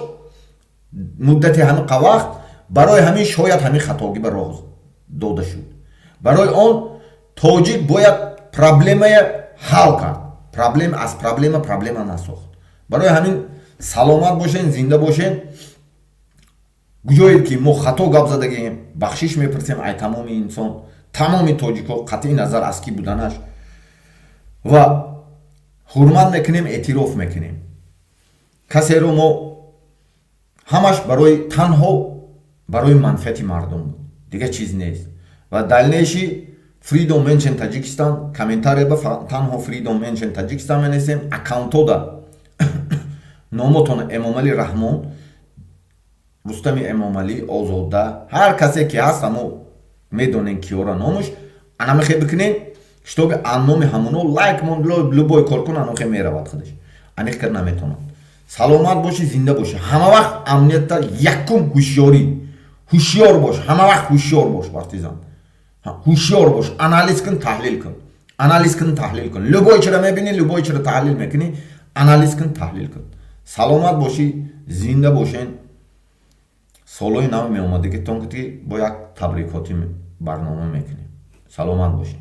муддати ҳамин вақт, барои ҳамин шояд ҳамин хатогӣ ба роҳ дода шуд. Барои он тоҷик бояд проблемая ҳал кард, проблема аз проблема проблема насохт. Барои ҳамин саломат бошен, зинда бошен. Ҷое ки мо хато гап задагием, бахшиш мепурсем ай тамоми инсон, тамоми тоҷикҳо, қатъи назар аз кӣ буданаш, ва ҳурмат мекунем, эътироф мекунем касеро. Мо ҳамаш барои танҳо барои манфиати мардум буд, дигар чиз нест. Ва дальнейший Freedom Menschen Таҷикистон, комментария ба танҳо Freedom Menschen Таҷикистон менесем. Аккаунтода номотон Эмомалӣ Раҳмон, Рустами Эмомалӣ, Озода, ҳар касе ки ҳаст, ҳамо медонем киёра номуш, анамихе бикунем, чтобы номи ҳамоно лайк мон, любой кор кун, анохе меравад худаш, аниқ кар наметонад. Саломат бошӣ, зинда бошӣ. Ҳама вақт амниятта якум ҳушёрӣ, ҳушёр бош, ҳама вақт ҳушёр бош. Партизан, ҳушёр бош, анализ кун, таҳлил кун, анализ кун, таҳлил кун. Любой чиро мебинӣ, любой чиро таҳлил мекунӣ, анализ кун, таҳлил кун. Саломат бошӣ, зинда бошен. Солҳои нав меомадагитон ки бо як табрикотӣ барнома мекунем. Саломат бошед.